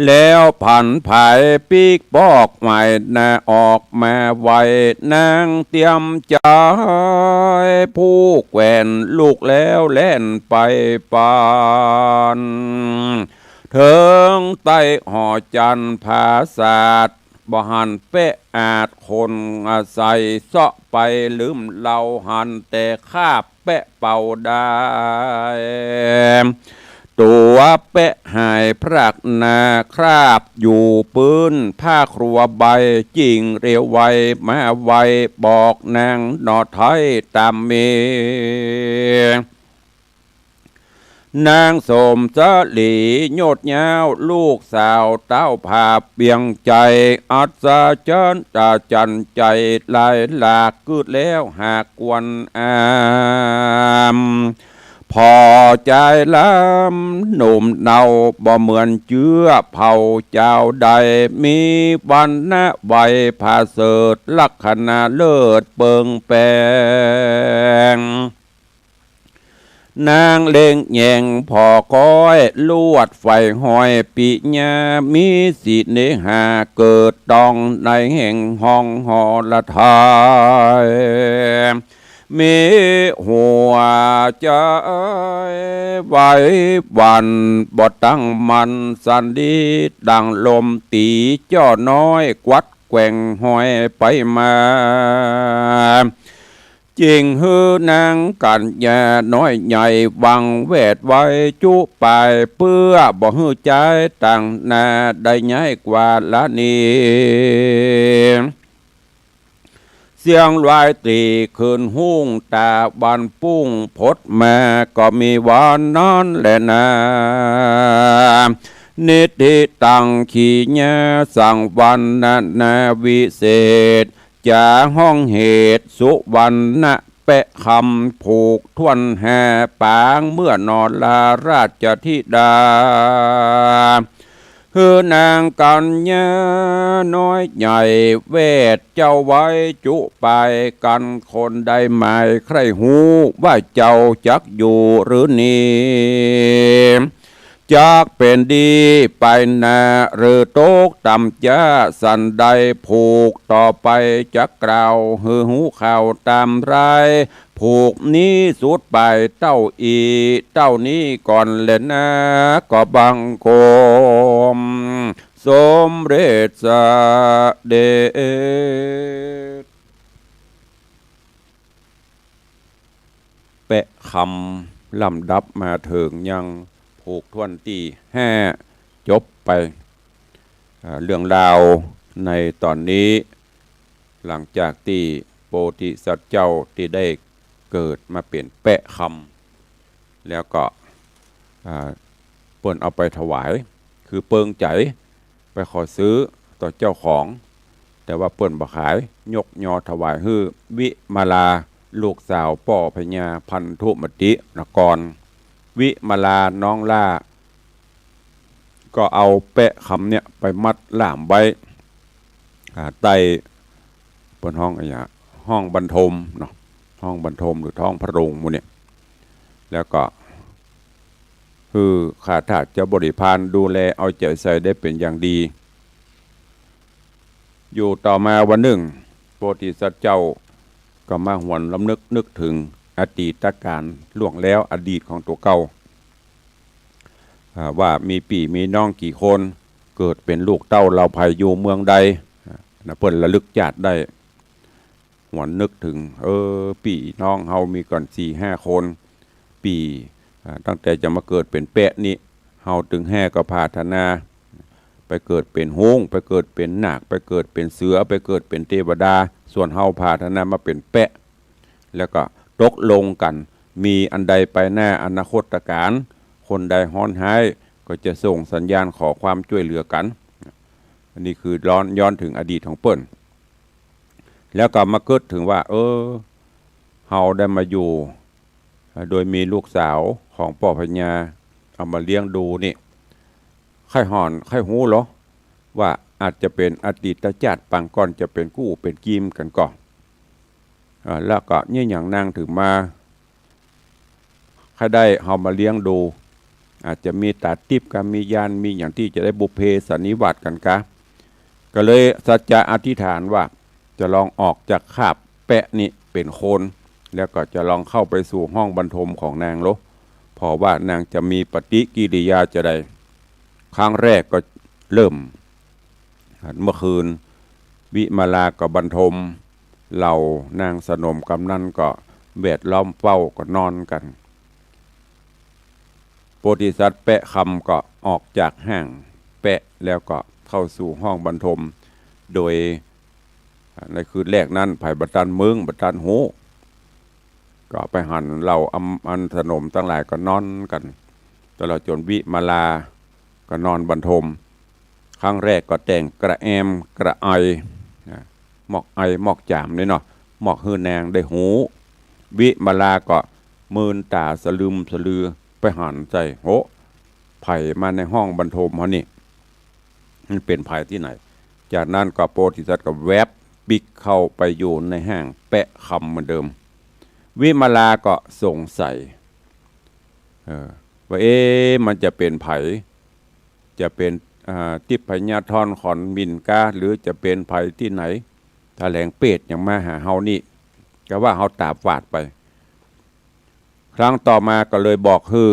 แล้วผันผายปิ๊กปอกใหม่นา ออกมาไว นางเตรียมใจ๋ ผู้แขวนลูกแล้วแล่นไปปาน เถิงใต้หอจันทร์ผาสาท บ่หันแป๊ะอาจคนอาศัย เซาะไปลืมเล่า หันแต่คราบแป๊ะเป่าได้ ตั๋วแป๊ะหายพรากนา คราบอยู่ปื๊นผ้าครัวใบ จิ่งเร็วไวมาไว บอกนางหน่อไท้ต๋ามมี นางสมสลีโยชน์ยาว ลูกสาวเต้าผาเปียงใจ๋ อัศจรรย์ตาจันใจ๋ ลายหลากกึ๊ดแล้วหากควรอาม ผ่อใจ๋ล้ำหนุ่มเนา บ่เหมือนเจื้อเผ่าจาวใด มีวรรณะไวผาเสริฐ ลักษณะเลิศเปิงแปง นางเล็งแยงผ่อก้อย ลวดไฟห้อยปิญา มีเสน่หาเกิดต้อง ในแห่งห้องหอละไทย มีหัวใจ๋ไหวหวั่น บ่ตั้งมั่นสันดี ดังลมตี๋จ้อน้อย กวัดแกว่งห้อยไปมา จิ่งหื้อนางกัญญาน้อยใหญ่ หวั่งแวดไวจุปาย เปื้อบ่หื้อใจ๊ต่างหน้า ได้ย้ายกว่าละนี้ เสียงลายตี๋ขึ้นฮุ่ง ต๋าวันปุ้งผดมา ก็มีวันนั้นแลนา นิทธิตัง ขีญาสังวรรณนาวิเศษ จ๋าฮ้องเหตุสุวรรณะแป๊ะคำ ผูกถ้วนห้าปาง เมื่อหนอลาราชธิดา หื้อนางกัญญาน้อยใหญ่ แวดเจ้าไว้จุปายกั๋น คนใดหมายใคร่ฮู้ ว่าเจ้าจักอยู่หรือนี้ จักเป๋นดีไปหน้า หรือตกต่ำจ๊าสันใด ผูกต่อไปจักกล่าว หื้อฮู้ข่าวต๋ามราย ผูกนี้สุดไปเต้าอี้ เต้านี้ก่อนแลนา ก็บังคมสมเร็จเสด็จ แป๊ะคำลำดับมาเถิงยังผูกถ้วนตี้ห้า จบไป อ่า เรื่องราวในต๋อนนี้ หลังจากตี้โพธิสัตว์เจ้าตี้ได้เกิดมาเป๋นแป๊ะคำ แล้วก็ อ่า เปิ้นเอาไปถวาย คือเปิงใจ๋ ไปขอซื้อต่อเจ้าของ แต่ว่าเปิ้นบ่ขาย ยกยอถวายหื้อวิมาลา ลูกสาวป้อพญาพันธุมตินคร วิมาลาน้องหล้า ก็เอาแป๊ะคำเนี่ยไปมัดล่ามไว้ อ่า ใต้ เปิ้นฮ้องอะหยัง ห้องบรรทมเนาะ ห้องบรรทมหรือท้องพระโรงหมู่เนี่ย แล้วก็ หื้อข้าทาสเจ้าบริพารดูแลเอาใจ๋ใส่ได้เป๋นอย่างดี อยู่ต่อมาวันนึ่ง โพธิสัตว์เจ้าก็มาหวนรำลึกนึกเถิงอดีตก๋าลล่วงแล้ว อดีตของตั๋วเก่า อ่า ว่ามีปี้มีน้องกี่คน เกิดเป๋นลูกเต้าเหล่าใผอยู่เมืองใด อ่า นะ เปิ้นระลึกจาติได้ หวนนึกเถิง เออ ปี้น้องเฮามีก่อนสี่ห้าคน ปี้ อ่า ตั้งแต่จะมาเกิดเป๋นแป๊ะนี้ เฮาตึงแฮ่ก็ผาถนา ไปเกิดเป๋นฮุ้ง ไปเกิดเป๋นนาค ไปเกิดเป๋นเสือ ไปเกิดเป๋นเตวดา ส่วนเฮาผาถนามาเป๋นแป๊ะ แล้วก็ตกลงกั๋น มีอันใดไปหน้าอนาคตก๋าล คนใดฮ้อนฮ้าย ก็จะส่งสัญญาณขอความจ้วยเหลือกั๋น อันนี้คือย้อน ย้อนเถิงอดีตของเปิ้น แล้วก็มาเกิดเถิงว่า เออ เฮาได้มาอยู่ โดยมีลูกสาวของป้อพญาเอามาเลี้ยงดูนี่ ใค่ฮ้อน ใค่ฮู้ลอ ว่าอาจจะเป๋นอดีตจาติปางก่อน จะเป๋นกู้เป๋นกีมกั๋นก่อ อ่า แล้วก็เยียะหยังนางเถิงมา ใค่ได้เฮามาเลี้ยงดู อาจจะมีต๋าติ๊บกั๋น มีญาณ มีหยังตี้จะได้บุพเพสันนิวาสกั๋นกา ก็เลยสัจจะอธิษฐานว่า จะลองออกจากคาบแปะนี้เป๋นคน แล้วก็จะลองเข้าไปสู่ห้องบรรทมของนางโล เพราะว่านางจะมีปฏิกิริยาจาใด ครั้งแรกก็เริ่ม เมื่อคืน วิมาลาก็บรรทม เหล่านางสนมกำนันก็แวดล้อมเฝ้าก็นอนกั๋น โพธิสัตว์แปะคำก็ออกจากห้างแปะแล้วก็เข้าสู่ห้องบรรทม โดย อ่า ในคืนแรกนั้น ใผบ่ตันเมิง บ่ตันฮู้ ก็ไปหันเหล่าอำ อันสนมตังหลายก็นอนกั๋น ตลอดจ๋นวิมาลาก็นอนบรรทม ครั้งแรกก็แต่งกระแอมกระไอ นะ มอกไอมอกจ๋ามนี่เนาะ มอกหื้อนางได้ฮู้ วิมาลาก็มืนต๋าสะลึมสะลือ ไปหันใส่ โห ใผมาในห้องบรรทมเฮานี่ มันเป๋นใผตี้ไหน จากนั้นก็โพธิสัตว์ก็แวบปิ๊กเข้าไปอยู่ในห้างแปะคำเหมือนเดิม วิมาลาก็สงสัย เออ ว่า เอ๊ะ มันจะเป๋นใผ จะเป๋น อ่า ทิพยธรขอนหมิ่นกา หรือจะเป๋นใผตี้ไหน ถแหลงเปตหยังมาหาเฮานี่ ก็ว่าเฮาต๋าฝาดไป ครั้งต่อมาก็เลยบอกหื้อ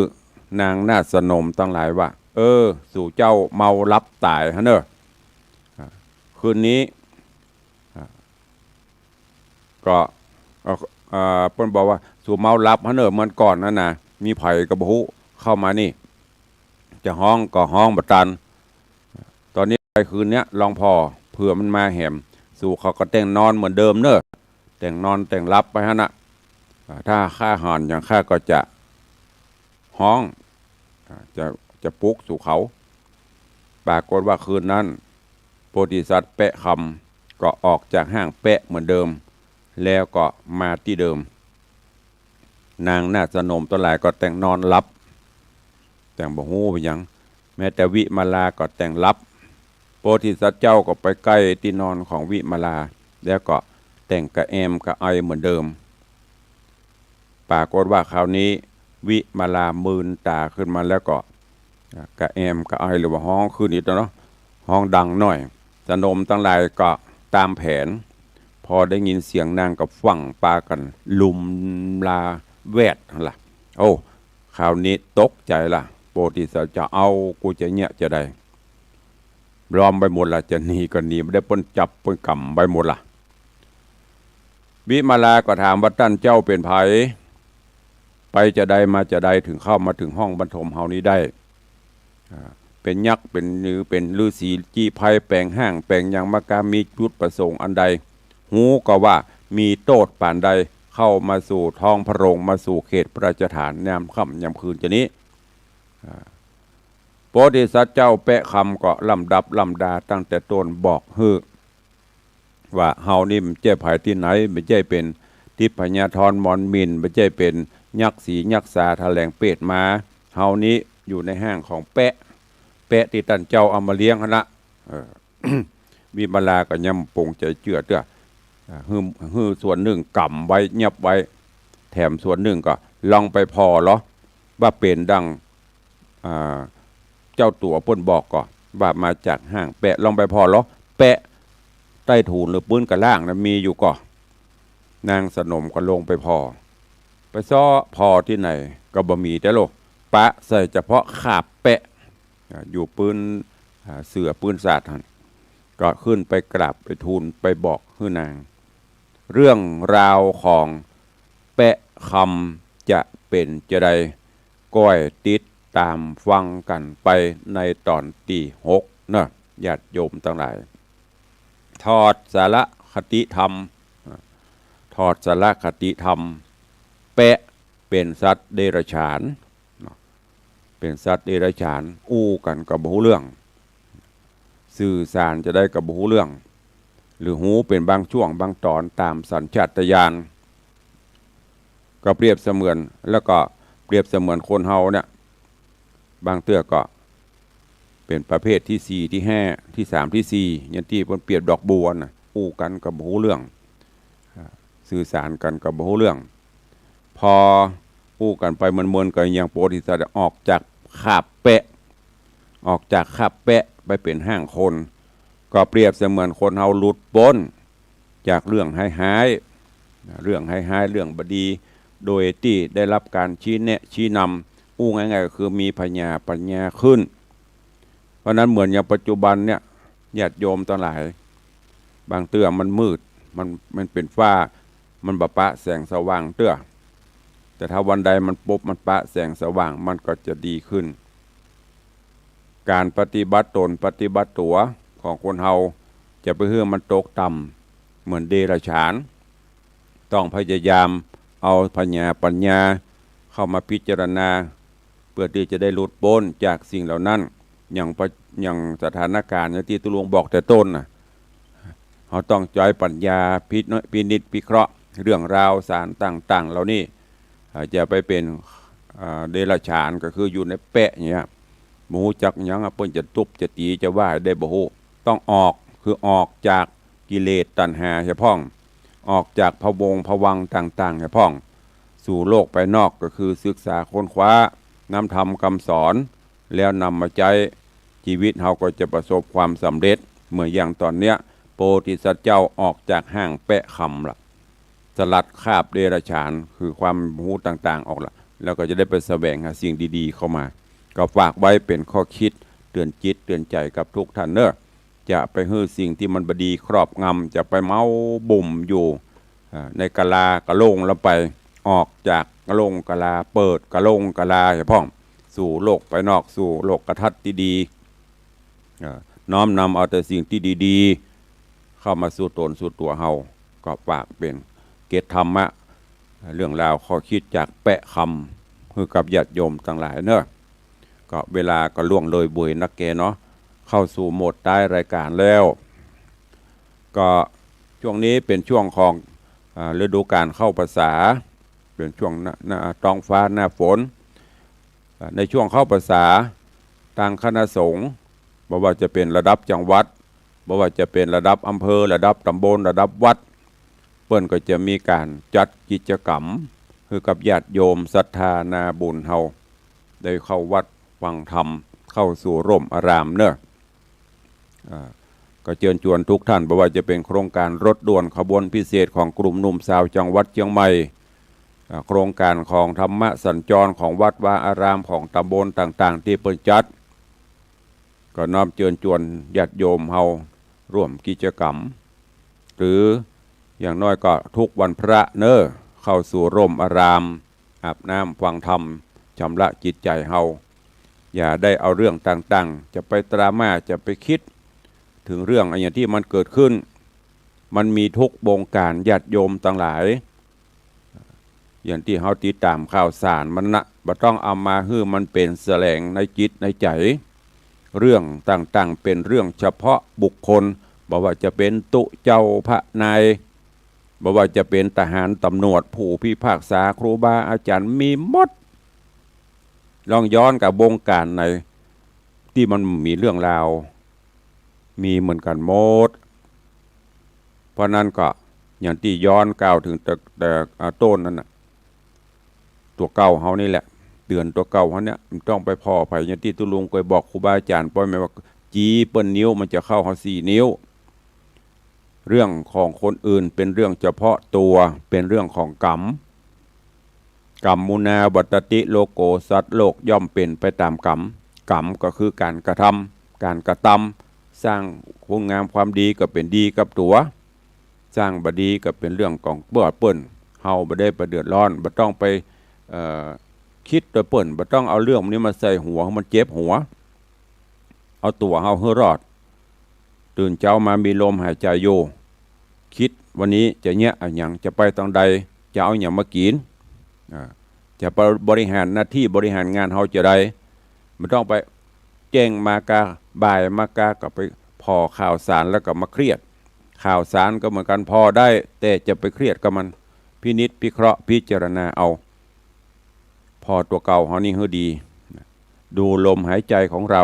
นางนาฏสนมตังหลายว่า เออ สูเจ้าเมาหลับต๋ายฮะเน่อ อ่า คืนนี้ อ่า ก็ เอ่อ เอ่อ เปิ้นบอกว่า สูเมาหลับฮะเน่อ เมื่อก่อนนั้นนะ มีใผก็บ่ฮู้เข้ามานี่ จะฮ้องก็ฮ้องบ่ตัน ต๋อนนี้ไปคืนเนี้ย ลองผ่อ เผื่อมันมาแหม สูเขาก็แต่งนอนเหมือนเดิมเน่อ แต่งนอนแต่งหลับไปหั้นน่ะ อ่า ถ้าข้าหันอย่างข้าก็จะฮ้อง อ่า จะ จะปลุกสูเขา ปรากฏว่าคืนนั้น โพธิสัตว์แปะคำก็ออกจากห้างแปะเหมือนเดิม แล้วก็มาตี้เดิม นางนาฏสนมตังหลายก็แต่งนอนหลับ แต่งบ่ฮู้เป๋นหยัง แม้แต่วิมาลาก็แต่งหลับ โพธิสัตว์เจ้าก็ไปใก้ตี้นอนของวิมาลา แล้วก็แต่งกระแอมกระไอเหมือนเดิม ปรากฏว่าคราวนี้วิมาลามืนต๋าขึ้นมาแล้วก็ อ่า กระแอมกระไอหรือว่าฮ้องขึ้นอีกเนาะ ฮ้องดังหน่อย สนมตังหลายก็ต๋ามแผน พอได้ยินเสียงนางก็ฟั่งปากั๋นลุมลาแวดหั้นล่ะ โอ้ คราวนี้ตกใจ๋ละ โพธิสัตว์เจ้า เอ้า กูจะเยียะจาใด ล้อมไปหมดละ จะหนีก็หนีบ่ได้ เปิ้นจับเปิ้นก๋ำไปหมดละ วิมาลาก็ถามว่า ต้านเจ้าเป๋นใผ ไปจาใดมาจาใด เถิงเข้ามาเถิงห้องบรรทมเฮานี้ได้ อ่า เป๋นยักษ์ เป๋น หรือเป๋นฤๅษี จิไพร แป๋งฮ่างแป๋งหยังมากา มีจุดประสงค์อันใด ฮู้ก็ว่ามีโต้ษปานใด เข้ามาสู่ท้องพระโรง มาสู่เขตพระราชฐานยามค่ำยามคืนจานี้ อ่า โพธิสัตว์เจ้าแปะคำก็ลำดับลำดาตั้งแต่ต้นบอกหื้อ ว่าเฮานี่บ่ใจ้ใผตี้ไหน บ่ใจ้เป๋นทิพยธรหมอนหมิ่น บ่ใจ้เป๋นยักษ์สียักษ์สาถแหลงเปตมา เฮานี้อยู่ในห้างของแปะ แปะตี้ต้านเจ้าเอามาเลี้ยงหั้นละ เออ วิมาลาก็ยังบ่ปงใจ๋เจื้อเตื้อ อ่า หื้อ หื้อส่วนนึ่งก๋ำไว้ เยียบไว้ แถมส่วนนึ่งก็ลองไปผ่อลอ ว่าเป๋นดัง อ่า เจ้าตั๋วเปิ้นบอกก่อ ว่ามาจากห้างแปะ ลองไปผ่อลอ แปะใต้ถูนหรือปื๊นกะล่างนะ มีอยู่ก่อ นางสนมก็ลงไปผ่อ ไปเซาะผ่อตี้ไหนก็บ่มีแต๊โล ปะใส่เฉพาะคาบแปะ อ่า อยู่ปื๊น อ่า เสื่อปื๊นสาดหั้น ก็ขึ้นไปกราบไปทูลไปบอกหื้อนาง เรื่องราวของแปะคำจะเป๋นจาใด ก้อยติดต๋ามฟังกั๋นไปในต๋อนตี้หกเนาะ ญาติโยมตังหลาย ถอดสารคติธรรม ถอดสารคติธรรม แปะเป๋นสัตว์เดรัจฉาน เป๋นสัตว์เดรัจฉาน อู้กั๋นก็บ่ฮู้เรื่อง สื่อสารจาใดก็บ่ฮู้เรื่อง หรือฮู้เป๋นบางช่วงบางต๋อนต๋ามสัญชาตญาณ ก็เปรียบเสมือน แล้วก็เปรียบเสมือนคนเฮาเนี่ย บางเตื้อก็เป๋นประเภทตี้สี่ตี้ห้าตี้สามตี้สี่ อย่างตี้เปิ้นเปรียบดอกบัวน่ะ อู้กั๋นก็บ่ฮู้เรื่อง อ่า สื่อสารกั๋นก็บ่ฮู้เรื่อง พออู้กั๋นไปเมินๆ ก็อย่างโพธิสัตว์ออกจากคาบแปะ ออกจากคาบแปะไปเป๋นฮ่างคน ก็เปรียบเสมือนคนเฮาหลุดป๊นจากเรื่องฮ้ายๆ เรื่องฮ้ายๆ เรื่องบ่ดี โดยตี้ได้ฮับก๋านชี้แนะชี้นำ อู้ง่ายๆ ก็คือมีผญาปั๋ญญาขึ้น เพราะนั้นเหมือนอย่างปัจจุบันเนี่ย ญาติโยมตังหลาย บางเตื้อมันมืด มัน มันเป๋นฟ้า มันบ่ปะแสงสว่างเตื้อ แต่ถ้าวันใดมันปบ มันปะแสงสว่าง มันก็จะดีขึ้น ก๋านปฏิบัติตนปฏิบัติตั๋วของคนเฮา จะไปหื้อมันตกต่ำเหมือนเดรัจฉาน ต้องพยายามเอาผญาปั๋ญญาเข้ามาพิจารณา เปื้อตี้จะได้หลุดป๊นจากสิ่งเหล่านั้น อย่างปะ อย่างสถานก๋ารณ์อย่างตี้ตุ๊ลุงบอกแต่ต้นน่ะ เฮาต้องใจ๊ปั๋ญญาพิจ- พินิจพิเคราะห์เรื่องราวสารต่างๆ เหล่านี้ อ่า จะไปเป๋น อ่า เดรัจฉานก็คืออยู่ในแปะเนี่ย บ่ฮู้จักหยังอะ เปิ้นจะตุ๊บจะตี๋จะว่าได้บ่ฮู้ ต้องออก คือออกจากกิเลสตัณหาเหียพ่อง ออกจากพะวงศ์ภวังค์ต่างๆ เหียพ่อง สู่โลกภายนอกก็คือศึกษาค้นคว้าน้ำธรรมคำสอน แล้วนำมาใจ๊ ชีวิตเฮาก็จะประสบความสำเร็จ เหมือนอย่างต๋อนเนี้ย โพธิสัตว์เจ้าออกจากฮ่างแปะคำละ สลัดคราบเดรัจฉาน คือความบ่ฮู้ต่างๆ ออกละ แล้วก็จะได้ไปแสวงหาสิ่งดีๆ เข้ามา ก็ฝากไว้เป๋นข้อคิดเตือนจิตเตือนใจ๋กับทุกท่านเน้อ จะไปหื้อสิ่งตี้มันบ่ดีครอบงำ จะไปเมาบุ่มอยู่ อ่า ในกาลากะโหลงละไป ออกจากกะโหลงกาลา เปิดกะโหลงกาลาเหียพ่อง สู่โลกภายนอก สู่โลกทัศน์ตี้ดี อ่า น้อมนำเอาแต่สิ่งตี้ดีๆ เข้ามาสู่ตนสู่ตั๋วเฮา ก็ฝากเป๋นเกตธรรมะ เรื่องราวข้อคิดจากแปะคำ หื้อกับญาติโยมตังหลายเน้อ ก็เวลาก็ล่วงเลยบ่อยนักแกเนาะ เข้าสู่โหมดต๊ายรายก๋านแล้ว ก็ช่วงนี้เป๋นช่วงของ อ่า ฤดูก๋านเข้าพรรษา เป๋นช่วงหน้า หน้า ต๊องฟ้าหน้าฝน อ่า ในช่วงเข้าพรรษา ตางคณะสงฆ์ บ่ว่าจะเป๋นระดับจังหวัด บ่ว่าจะเป๋นระดับอำเภอ ระดับต๋ำบล ระดับวัด เปิ้นก็จะมีก๋านจัดกิจกรรม หื้อกับญาติโยมศรัทธานาบุญเฮา ได้เข้าวัดฟังธรรม เข้าสู่ร่มอารามเน้อ อ่า ก็เจิญจวนทุกท่าน บ่ว่าจะเป๋นโครงก๋านรถด่วนขบวนพิเศษของกลุ่มหนุ่มสาวจังหวัดเจียงใหม่ อ่า โครงก๋านของธรรมะสัญจรของวัดวาอารามของต๋ำบลต่างๆ ตี้เปิ้นจัด ก็น้อมเจิญจวนญาติโยมเฮาร่วมกิจกรรม หรืออย่างน้อยก็ทุกวันพระเน้อ เข้าสู่ร่มอาราม อาบน้ำฟังธรรม ชำระจิตใจ๋เฮา อย่าได้เอาเรื่องต่างๆ จะไปตราม่า จะไปกึ๊ดเถิงเรื่องอะหยังตี้มันเกิดขึ้น มันมีทุกบงก๋านญาติโยมตังหลาย อย่างตี้เฮาติดต๋ามข่าวสารมันนะ บ่ต้องเอามาหื้อมันเป๋นแสลงในจิตในใจ๋ เรื่องต่างๆ เป๋นเรื่องเฉพาะบุคคล บ่ว่าจะเป๋นตุ๊เจ้าพระนาย บ่ว่าจะเป๋นทหารต๋ำรวจ ผู้พิพากษา ครูบาอาจ๋ารย์ มีหมด ลองย้อนกับบงก๋านไหนตี้มันมีเรื่องราว มีเหมือนกั๋นหมด เพราะนั้นก็อย่างตี้ย้อนกล่าวเถิงแต่ แต่ อ่า ต้นนั้นน่ะ ตั๋วเก่าเฮานี่แหละ เตื๋อนตั๋วเก่าเฮาเนี่ย บ่ต้องไปผ่อใผ อย่างตี้ตุ๊ลุงเกยบอกครูบาอาจ๋ารย์ป้อยแม่ว่า จี้เปิ้นนิ้วมันจะเข้าเฮาสี่นิ้ว เรื่องของคนอื่นเป๋นเรื่องเฉพาะตั๋ว เป๋นเรื่องของกรรม กัมมุนาวัตติโลโก สัตว์โลกย่อมเป๋นไปต๋ามกรรม กรรมก็คือก๋านกระทำ ก๋านกระตำ สร้างคุณงามความดีก็เป๋นดีกับตั๋ว สร้างบ่ดีก็เป๋นเรื่องของเปิ้น เปิ้น เฮาบ่ได้ไปเดือดร้อน บ่ต้องไป เอ่อ กึ๊ดตวยเปิ้น บ่ต้องเอาเรื่องนี้มาใส่หัว มันเจ็บหัว เอาตั๋วเฮาหื้อรอด ตื่นเจ๊ามามีลมหายใจ๋อยู่ กึ๊ดวันนี้จะเยียะอะหยัง จะไปตางใด จะเอาหยังมากิ๋น อ่า จะไปบริหารหน้าตี้บริหารงานเฮาจะใด บ่ต้องไปแจ้งมากา บ่ายมากาก็ไปผ่อข่าวสารแล้วก็มาเครียด ข่าวสารก็เหมือนกั๋นผ่อได้ แต่จะไปเครียดกับมัน พินิจพิเคราะห์พิจารณาเอา ผ่อตั๋วเก่าเฮานี่หื้อดี ดูลมหายใจ๋ของเฮา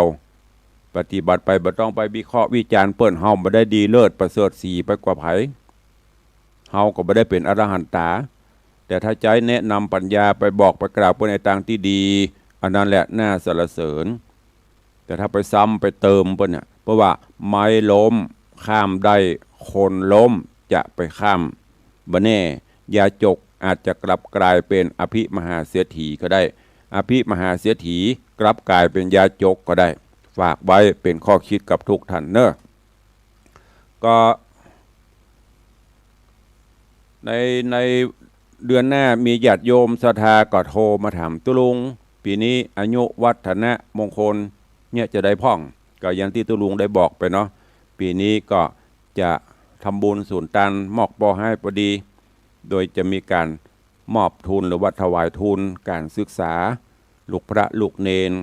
ปฏิบัติไป บ่ต้องไปวิเคราะห์วิจารณ์เปิ้น เฮาบ่ได้ดีเลิศประเสริฐศรีไปกว่าใผ เฮาก็บ่ได้เป๋นอรหันต๋า แต่ถ้าใจ๊แนะนำปั๋ญญาไปบอกไปกล่าวเปิ้นในตางตี้ดี อันนั้นแหละน่าสรรเสริญ แต่ถ้าไปซ้ำไปเติมเปิ้นเนี่ย เพราะว่าไม้ล้มข้ามได้ คนล้มจะไปข้าม บ่แน่ ยาจกอาจจะกลับกลายเป๋นอภิมหาเศรษฐีก็ได้ อภิมหาเศรษฐีกลับกลายเป๋นยาจกก็ได้ ฝากไว้เป๋นข้อคิดกับทุกท่านเนาะ ก็ ใน ในเดือนหน้ามีญาติโยมศรัทธาก็โทรมาถามตุ๊ลุง ปี๋นี้อายุวัฒนมงคลเนี่ยจะใดพ่อง ก็อย่างตี้ตุ๊ลุงได้บอกไปเนาะ ปี๋นี้ก็จะทำบุญสุนตานมอกปอฮ้ายปอดี โดยจะมีก๋านมอบทุนหรือว่าถวายทุนก๋านศึกษา ลูกพระลูกเณร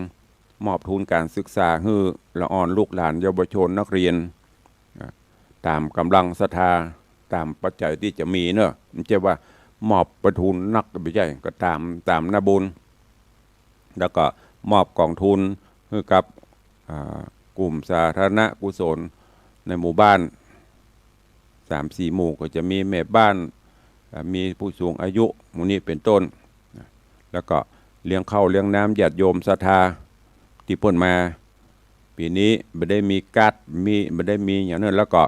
มอบทุนก๋านศึกษาหื้อละอ่อนลูกหลานเยาวชนนักเรียน อ่า ต๋ามก๋ำลังศรัทธา ต๋ามปัจจัยตี้จะมีเนาะ บ่ใจ้ว่ามอบไปทุนนัก บ่ใจ้ ก็ต๋าม ต๋ามหน้าบุญ แล้วก็มอบก๋องทุนหื้อกับ อ่า กลุ่มสาธารณกุศลในหมู่บ้าน สามสี่หมู่ก็จะมีแม่บ้าน อ่า มีผู้สูงอายุ หมู่นี้เป๋นต้น แล้วก็เลี้ยงข้าวเลี้ยงน้ำญาติโยมศรัทธาตี้เปิ้นมา ปี๋นี้บ่ได้มีก๊าซ มี บ่ได้มีอย่างนั้น แล้วก็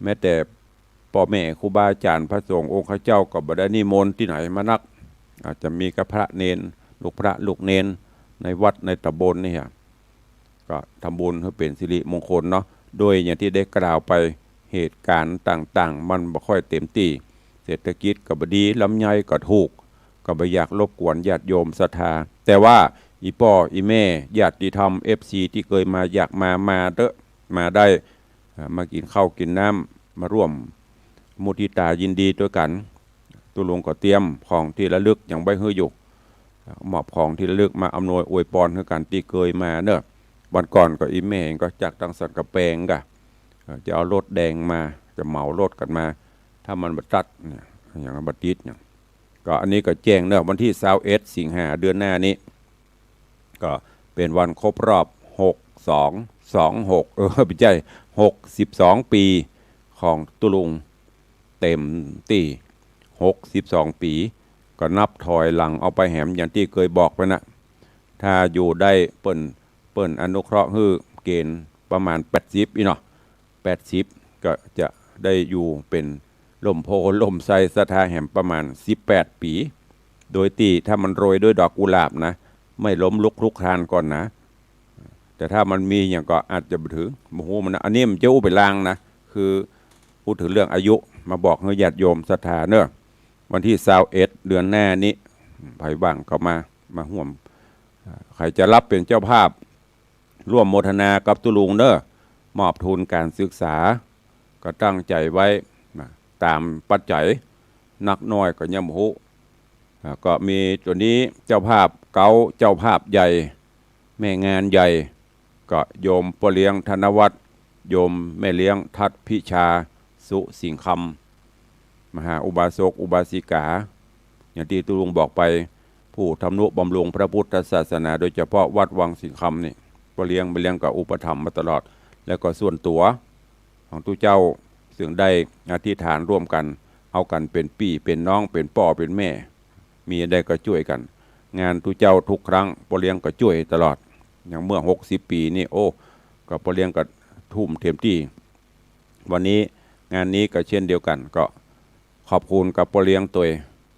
แม้แต่ป้อแม่ครูบาอาจ๋ารย์พระสงฆ์องค์ข้าเจ้าก็บ่ได้นิมนต์ตี้ไหนมานัก อาจจะมีกับพระเณร ลูกพระลูกเณรในวัดในต๋ำบลนี่ฮะ ก็ทำบุญหื้อเป๋นสิริมงคลเนาะ โดยอย่างตี้ได้กล่าวไป เหตุก๋ารณ์ต่างๆ มันบ่ค่อยเต็มตี้ เศรษฐกิจก็บ่ดี ลำไยก็ถูก ก็บ่อยากรบกวนญาติโยมศรัทธา แต่ว่าอี่ป้ออี่แม่ญาติธรรม เอฟซี ตี้เกยมาอยากมา มาเต๊อะ มาได้ อ่า มากิ๋นข้าวกิ๋นน้ำ มาร่วมมุทิตายินดีตวยกั๋น ตุ๊ลุงก็เตรียมของตี้ระลึกหยังไว้หื้ออยู่ มอบของตี้ระลึกมาอำนวยอวยปอนหื้อกั๋นตี้เกยมาเนาะ วันก่อนก็อี่แม่ก็จากตางสันกำแปงก่ะ เอ่อ จะเอารถแดงมา จะเหมารถกั๋นมา ถ้ามันบ่ตัดเนี่ย อย่างบ่ติดเนี่ย ก็อันนี้ก็แจ้งเนาะ วันตี้ซาวเอ็ดสิงหาเดือนหน้านี้ ก็เป๋นวันครบรอบ หกสอง สองหก เออ บ่ใจ้ หกสิบสองปี๋ของตุ๊ลุง เต็มตี้ หกสิบสองปี๋ ก็นับถอยหลังออกไปแหม อย่างตี้เกยบอกไปน่ะ ถ้าอยู่ได้เปิ้น เปิ้นอนุเคราะห์หื้อเกณฑ์ประมาณแปดสิบอี้เนาะ แปดสิบ ก็จะได้อยู่เป๋นร่มโพธิ์ร่มไทรศรัทธาแหมประมาณสิบแปดปี๋ โดยตี้ถ้ามันโรยด้วยดอกกุหลาบนะ ไม่ล้มลุกคลุกคลานก่อนนะ แต่ถ้ามันมีหยังก็อาจจะบ่เถิง บ่ฮู้มันนะ อันนี้มันจะอู้ไปลางนะ คือพูดถึงเรื่องอายุ มาบอกหื้อญาติโยมศรัทธาเนาะ วันตี้ซาวเอ็ดเดือนหน้านี้ ใผว่างก็มา มาฮ่วม อ่า ใผจะฮับเป๋นเจ้าภาพ ร่วมโมทนากับตุ๊ลุงเนาะ มอบทุนก๋านศึกษา ก็ตั้งใจ๋ไว้ นะ ต๋ามปัจจัย นักน้อยก็ยังบ่ฮู้ อ่า ก็มีตั๋วนี้ เจ้าภาพเก๊า เจ้าภาพใหญ่ แม่งานใหญ่ ก็โยมป้อเลี้ยงธนวัฒน์ โยมแม่เลี้ยงทัดพิชา สุสิงห์คำ มหาอุบาสกอุบาสิกา อย่างตี้ตุ๊ลุงบอกไป ผู้ทำนุบำรุงพระพุทธศาสนา โดยเฉพาะวัดวังสิงห์คำนี่ ป้อเลี้ยง แม่เลี้ยงก็อุปถัมภ์มาตลอด แล้วก็ส่วนตั๋วของตุ๊เจ้า ซึ่งได้อธิษฐานร่วมกั๋น เอากั๋นเป๋นปี้เป๋นน้อง เป๋นป้อเป๋นแม่ มีอันใดก็จ้วยกั๋น งานตุ๊เจ้าทุกครั้ง ป้อเลี้ยงก็จ้วยตลอด อย่างเมื่อหกสิบปี๋นี่ โอ้ ก็ป้อเลี้ยงก็ทุ่มเต็มตี้ วันนี้งานนี้ก็เช่นเดียวกั๋น ก็ขอบคุณกับป้อเลี้ยงตวย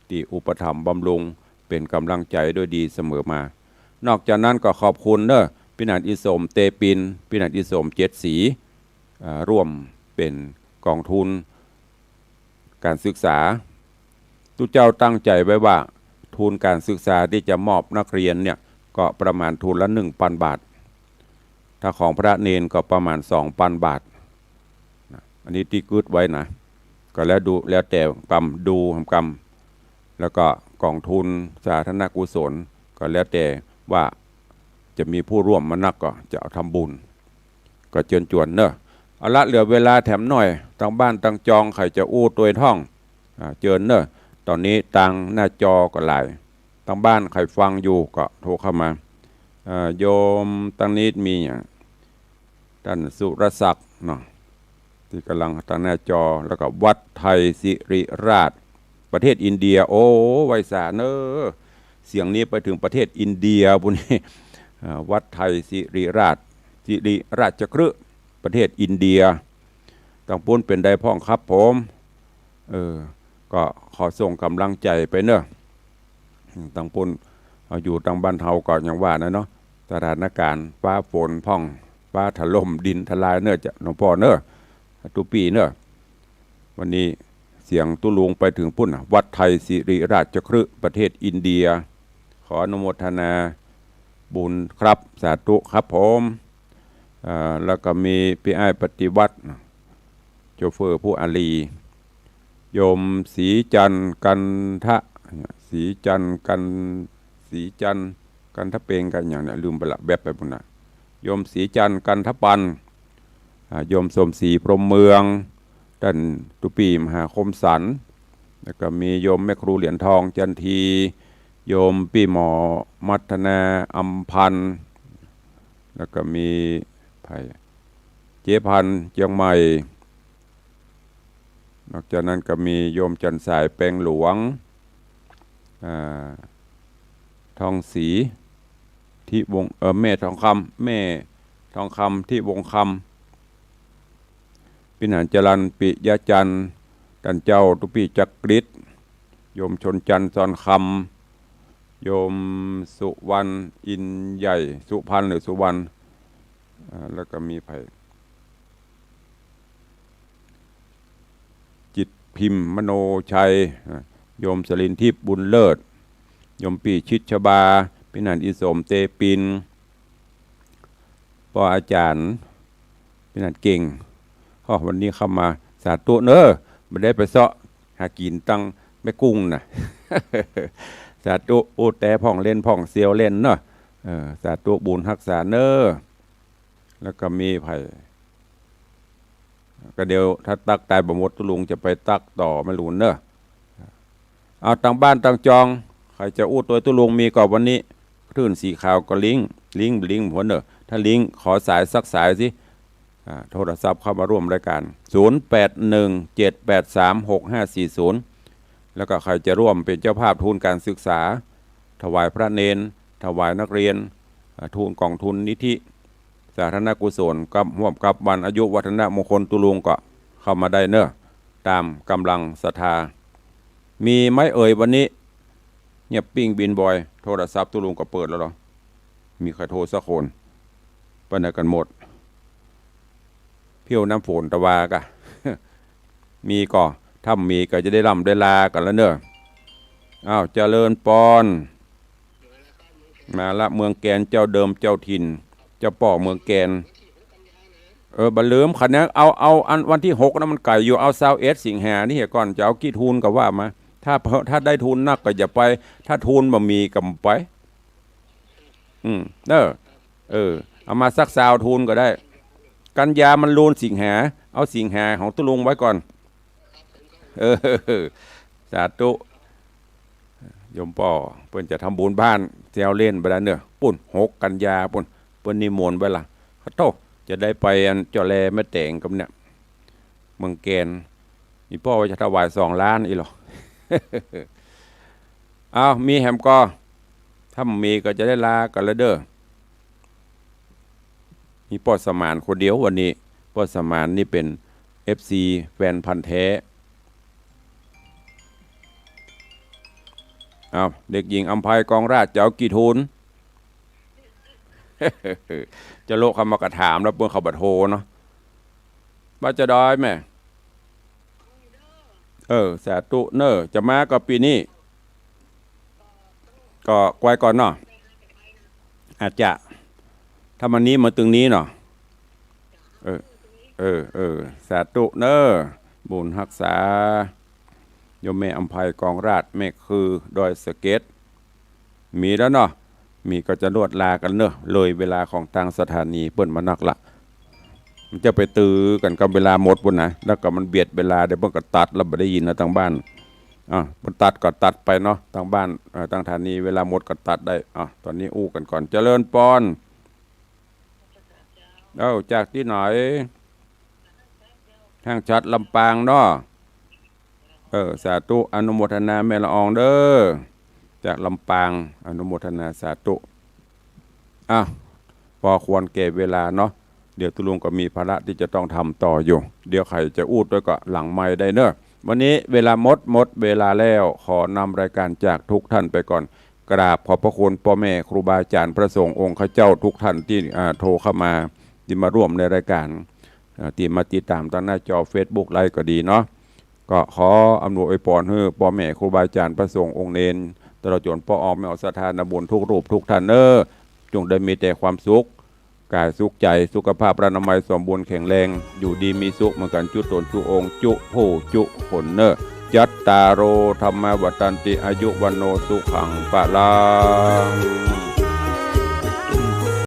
ตี้อุปถัมภ์บำรุง เป๋นก๋ำลังใจ๋ด้วยดีเสมอมา นอกจากนั้นก็ขอบคุณเนาะ ปี้หนานอิสมเตปิน ปี้หนานอิสมเจ็ดสี อ่า ร่วมเป๋นก๋องทุนก๋านศึกษา ตุ๊เจ้าตั้งใจ๋ไว้ว่า ทุนก๋านศึกษาตี้จะมอบนักเรียนเนี่ย ก็ประมาณทุนละหนึ่งปันบาท ถ้าของพระเณรก็ประมาณสองปันบาท นะ อันนี้ตี้กึ๊ดไว้นะ ก็แล้วดู แล้วแต่กำ ดูกำ แล้วก็ก๋องทุนสาธารณกุศล ก็แล้วแต่ว่าจะมีผู้ร่วมมานักก็จะเอาทำบุญ ก็เจิญจวนเนาะ เอาละ เหลือเวลาแถมหน่อย ตางบ้านตางจองใผจะอู้ตวยท่อง อ่า เจิญเนาะ ต๋อนนี้ตางหน้าจอก็หลาย ตางบ้านใผฟังอยู่ก็โทรเข้ามา เอ่อ โยมตางนี้มีหยัง ต้านสุรศักดิ์เนาะ ตี้ก่ำลังตางหน้าจอ แล้วก็วัดไทยศิริราช ประเทศอินเดีย โอ้ ไหว้สาเน่อ เสียงนี้ไปเถิงประเทศอินเดียปู้นนี่ อ่า วัดไทยศิริราช ศิริราชคฤห์ ประเทศอินเดีย ตางปู้นเป๋นใดพ่องครับผม เออ ก็ขอส่งก๋ำลังใจ๋ไปเน่อ ตางปู้น เอา อยู่ตางบ้านเฮาก็อย่างว่านะเนาะ สถานก๋ารณ์ฟ้าฝนพ่อง ฟ้าถล่มดินทลายเน่อ จะ หลวงป้อเน่อ ตุ๊ปี้เน่อ วันนี้เสียงตุ๊ลุงไปเถิงปู้นน่ะ วัดไทยศิริราชคฤห์ ประเทศอินเดีย ขออนุโมทนาบุญครับ สาธุครับผม อ่า แล้วก็มีปี้อ้ายปฏิวัติ โชเฟอร์ผู้อารี โยมศรีจันทร์กันทะ ศรีจันทร์กัน ศรีจันทร์กันทะเปงกันอย่างเนี่ย ลืมไปละ แว็บไปปู้นน่ะ โยมศรีจันทร์กันทะปัน อ่า โยมสมศรีพรหมเมือง ต้านตุ๊ปี้มหาคมสันต์ แล้วก็มีโยมแม่ครูเหรียญทองจันที โยมปี้หมอมัทนาอำพันธ์ แล้วก็มีไผ เจ๊พันธ์เจียงใหม่ นอกจากนั้นก็มีโยมจันทร์สายแปงหลวง อ่า ทองศรี ทิวงศ์ เอ่อ แม่ทองคำ แม่ทองคำ ทิวงศ์คำ ปี้หนานจรัญ ปิยะจันทร์ ต้านเจ้าตุ๊ปี้จักริด โยมชนจันทร์ ซอนคำ โยมสุวรรณ อินใหญ่ สุพรรณหรือสุวรรณ อ่า แล้วก็มีไผ จิตพิมพ์ มโนชัย อ่า โยมสลินทิพย์ บุญเลิศ โยมปี้ชิดชบา ปี้หนานอีสม เตปิน ป้ออาจ๋ารย์ ปี้หนานเก่ง อ้อ วันนี้เข้ามา สาธุเน่อ บ่ได้ไปเซาะหากิ๋นตังแม่กุ้งน่ะ สาธุ อู้แต๊พ่องเล่นพ่องเซียวเล่นเนาะ เออ สาธุบุญฮักษาเน่อ แล้วก็มีไผ ก็เดี๋ยวถ้าตั๊กตายบ่หมดตุ๊ลุงจะไปตั๊กต่อแม่หลูนเน่อ เอา ตางบ้านตางจอง ใผจะอู้ตวยตุ๊ลุงมีก่อวันนี้ คลื่นสีขาวก็ลิงก์ ลิงก์ ลิงก์หัวเน่อ ถ้าลิงก์ขอสายสักสายสิ อ่า โทรศัพท์เข้ามาร่วมรายก๋าน ศูนย์แปดหนึ่ง เจ็ดแปดสาม หกห้าสี่ศูนย์ แล้วก็ใผจะร่วมเป๋นเจ้าภาพทุนก๋านศึกษา ถวายพระเณร ถวายนักเรียน อ่า ทุนก๋องทุนนิธิ สาธารณกุศล กับ ฮ่วมกับวันอายุวัฒนมงคลตุ๊ลุงก็เข้ามาได้เน่อ ต๋ามก๋ำลังศรัทธา มีไหมเอ่ยวันนี้ เงียบปิ้งบินบอย โทรศัพท์ตุ๊ลุงก็เปิดแล้วเหรอ มีใผโทรสักคน ไปไหนกั๋นหมด เพี้ยวน้ำฝนตะวากะ มีก่อ ถ้ามีก็จะได้ร่ำได้ลากั๋นแล้วเน่อ อ้าว เจริญปอน มาละเมืองแกน เจ้าเดิมเจ้าถิ่น เจ้าป้อเมืองแกน เออ บ่าลืม คันนี้เอา เอาอันวันตี้หกนะ มันไก๋อยู่ เอาซาวเอ็ดสิงหานี่เหียก่อน จะเอากี่ทุนก็ว่ามา ถ้า ถ้าได้ทุนนักก็อย่าไป ถ้าทุนบ่มีก็บ่ไป อืม เออ เออ เอามาสักซาวทุนก็ได้ กันยามันลูนสิงหา เอาสิงหาของตุ๊ลุงไว้ก่อน เออ สาธุ โยมป้อเปิ้นจะทำบุญบ้านแซวเล่นไปแล้วเน่อ ปู้น หกกันยาปู้น เปิ้นนิมนต์ไว้ละ ขอโทษ จะได้ไปอันเจ้าแลแม่แตงกับเนี่ย เมืองแกน อีป้อว่าจะถวายสองล้านอี้เหรอ อ้าว มีแหมก่อ ถ้ามีก็จะได้ลากั๋นแล้วเน่อ มีป้อสมานคนเดียววันนี้ ป้อสมานนี่เป๋นเอฟซี แฟนพันธุ์แท้ อ้าว เด็กหญิงอำไพกองราช จะเอากี่ทุน จะโละเข้ามาก็ถามแล้ว เปิ้นเขาบ่โทรเนาะ บ่าจะดอยแม่ เออ สาธุเน่อ จะมาก็ปี๋นี้ ก็ไกวก่อนเนาะ อาจจะ ถ้ามันนี้มาตึงนี้เนาะ เออ เออ เออ สาธุเน่อ บุญฮักษา โยมแม่อำไพกองราช แม่คือดอยสะเก็ด มีแล้วเนาะ มีก็จะลวดลากั๋นเน่อ เลยเวลาของตางสถานีเปิ้นมานักละ มันจะไปตื้อกั๋นกับเวลาหมดปู้นนะ แล้วก็มันเบียดเวลา เดี๋ยวเปิ้นก็ตัดแล้วบ่ได้ยินนะตางบ้าน อ่ะ เปิ้นตัดก็ตัดไปเนาะ ตางบ้าน เอ่อ ตางสถานี เวลาหมดก็ตัดได้ อ่ะ ต๋อนนี้อู้กั๋นก่อน เจริญปอน เอ้า จากตี้ไหน เ ห้างฉัตรลำปางเนาะ เออ สาธุ อนุโมทนาแม่ละอองเด้อ จากลำปาง อนุโมทนาสาธุ อ่ะ ปอควรแก่เวลาเนาะ เดี๋ยวตุ๊ลุงก็มีภาระตี้จะต้องทำต่ออยู่ เดี๋ยวใค่จะอู้ตวยก็หลังไมค์ได้เนอะ วันนี้เวลาหมด หมดเวลาแล้ว ขอนำรายการจากทุกท่านไปก่อน กราบขอบพระคุณป้อแม่ครูบาอาจ๋ารย์พระสงฆ์องค์ข้าเจ้าทุกท่านตี้ อ่า โทรเข้ามา ตี้มาร่วมในรายการ อ่า ตี้มาติดต๋ามตางหน้าจอเฟซบุ๊กไลฟ์ก็ดีเนาะ ก็ขออำนวยอวยพรหื้อป้อแม่ครูบาอาจ๋ารย์พระสงฆ์องค์เณร ตลอดจ๋นป้อออกแม่ออกศรัทธานาบุญทุกรูปทุกท่านเน้อ จงได้มีแต่ความสุขก๋ายสุขใจ๋ สุขภาพอนามัยสมบูรณ์แข็งแรง อยู่ดีมีสุขเหมือนกั๋นจุ๊ต๋นจุ๊องค์ จุ๊ผู้จุ๊คนเน้อ จัตตาโร ธัมมา วัฑฒันติ อายุ วัณโณ สุขัง พลัง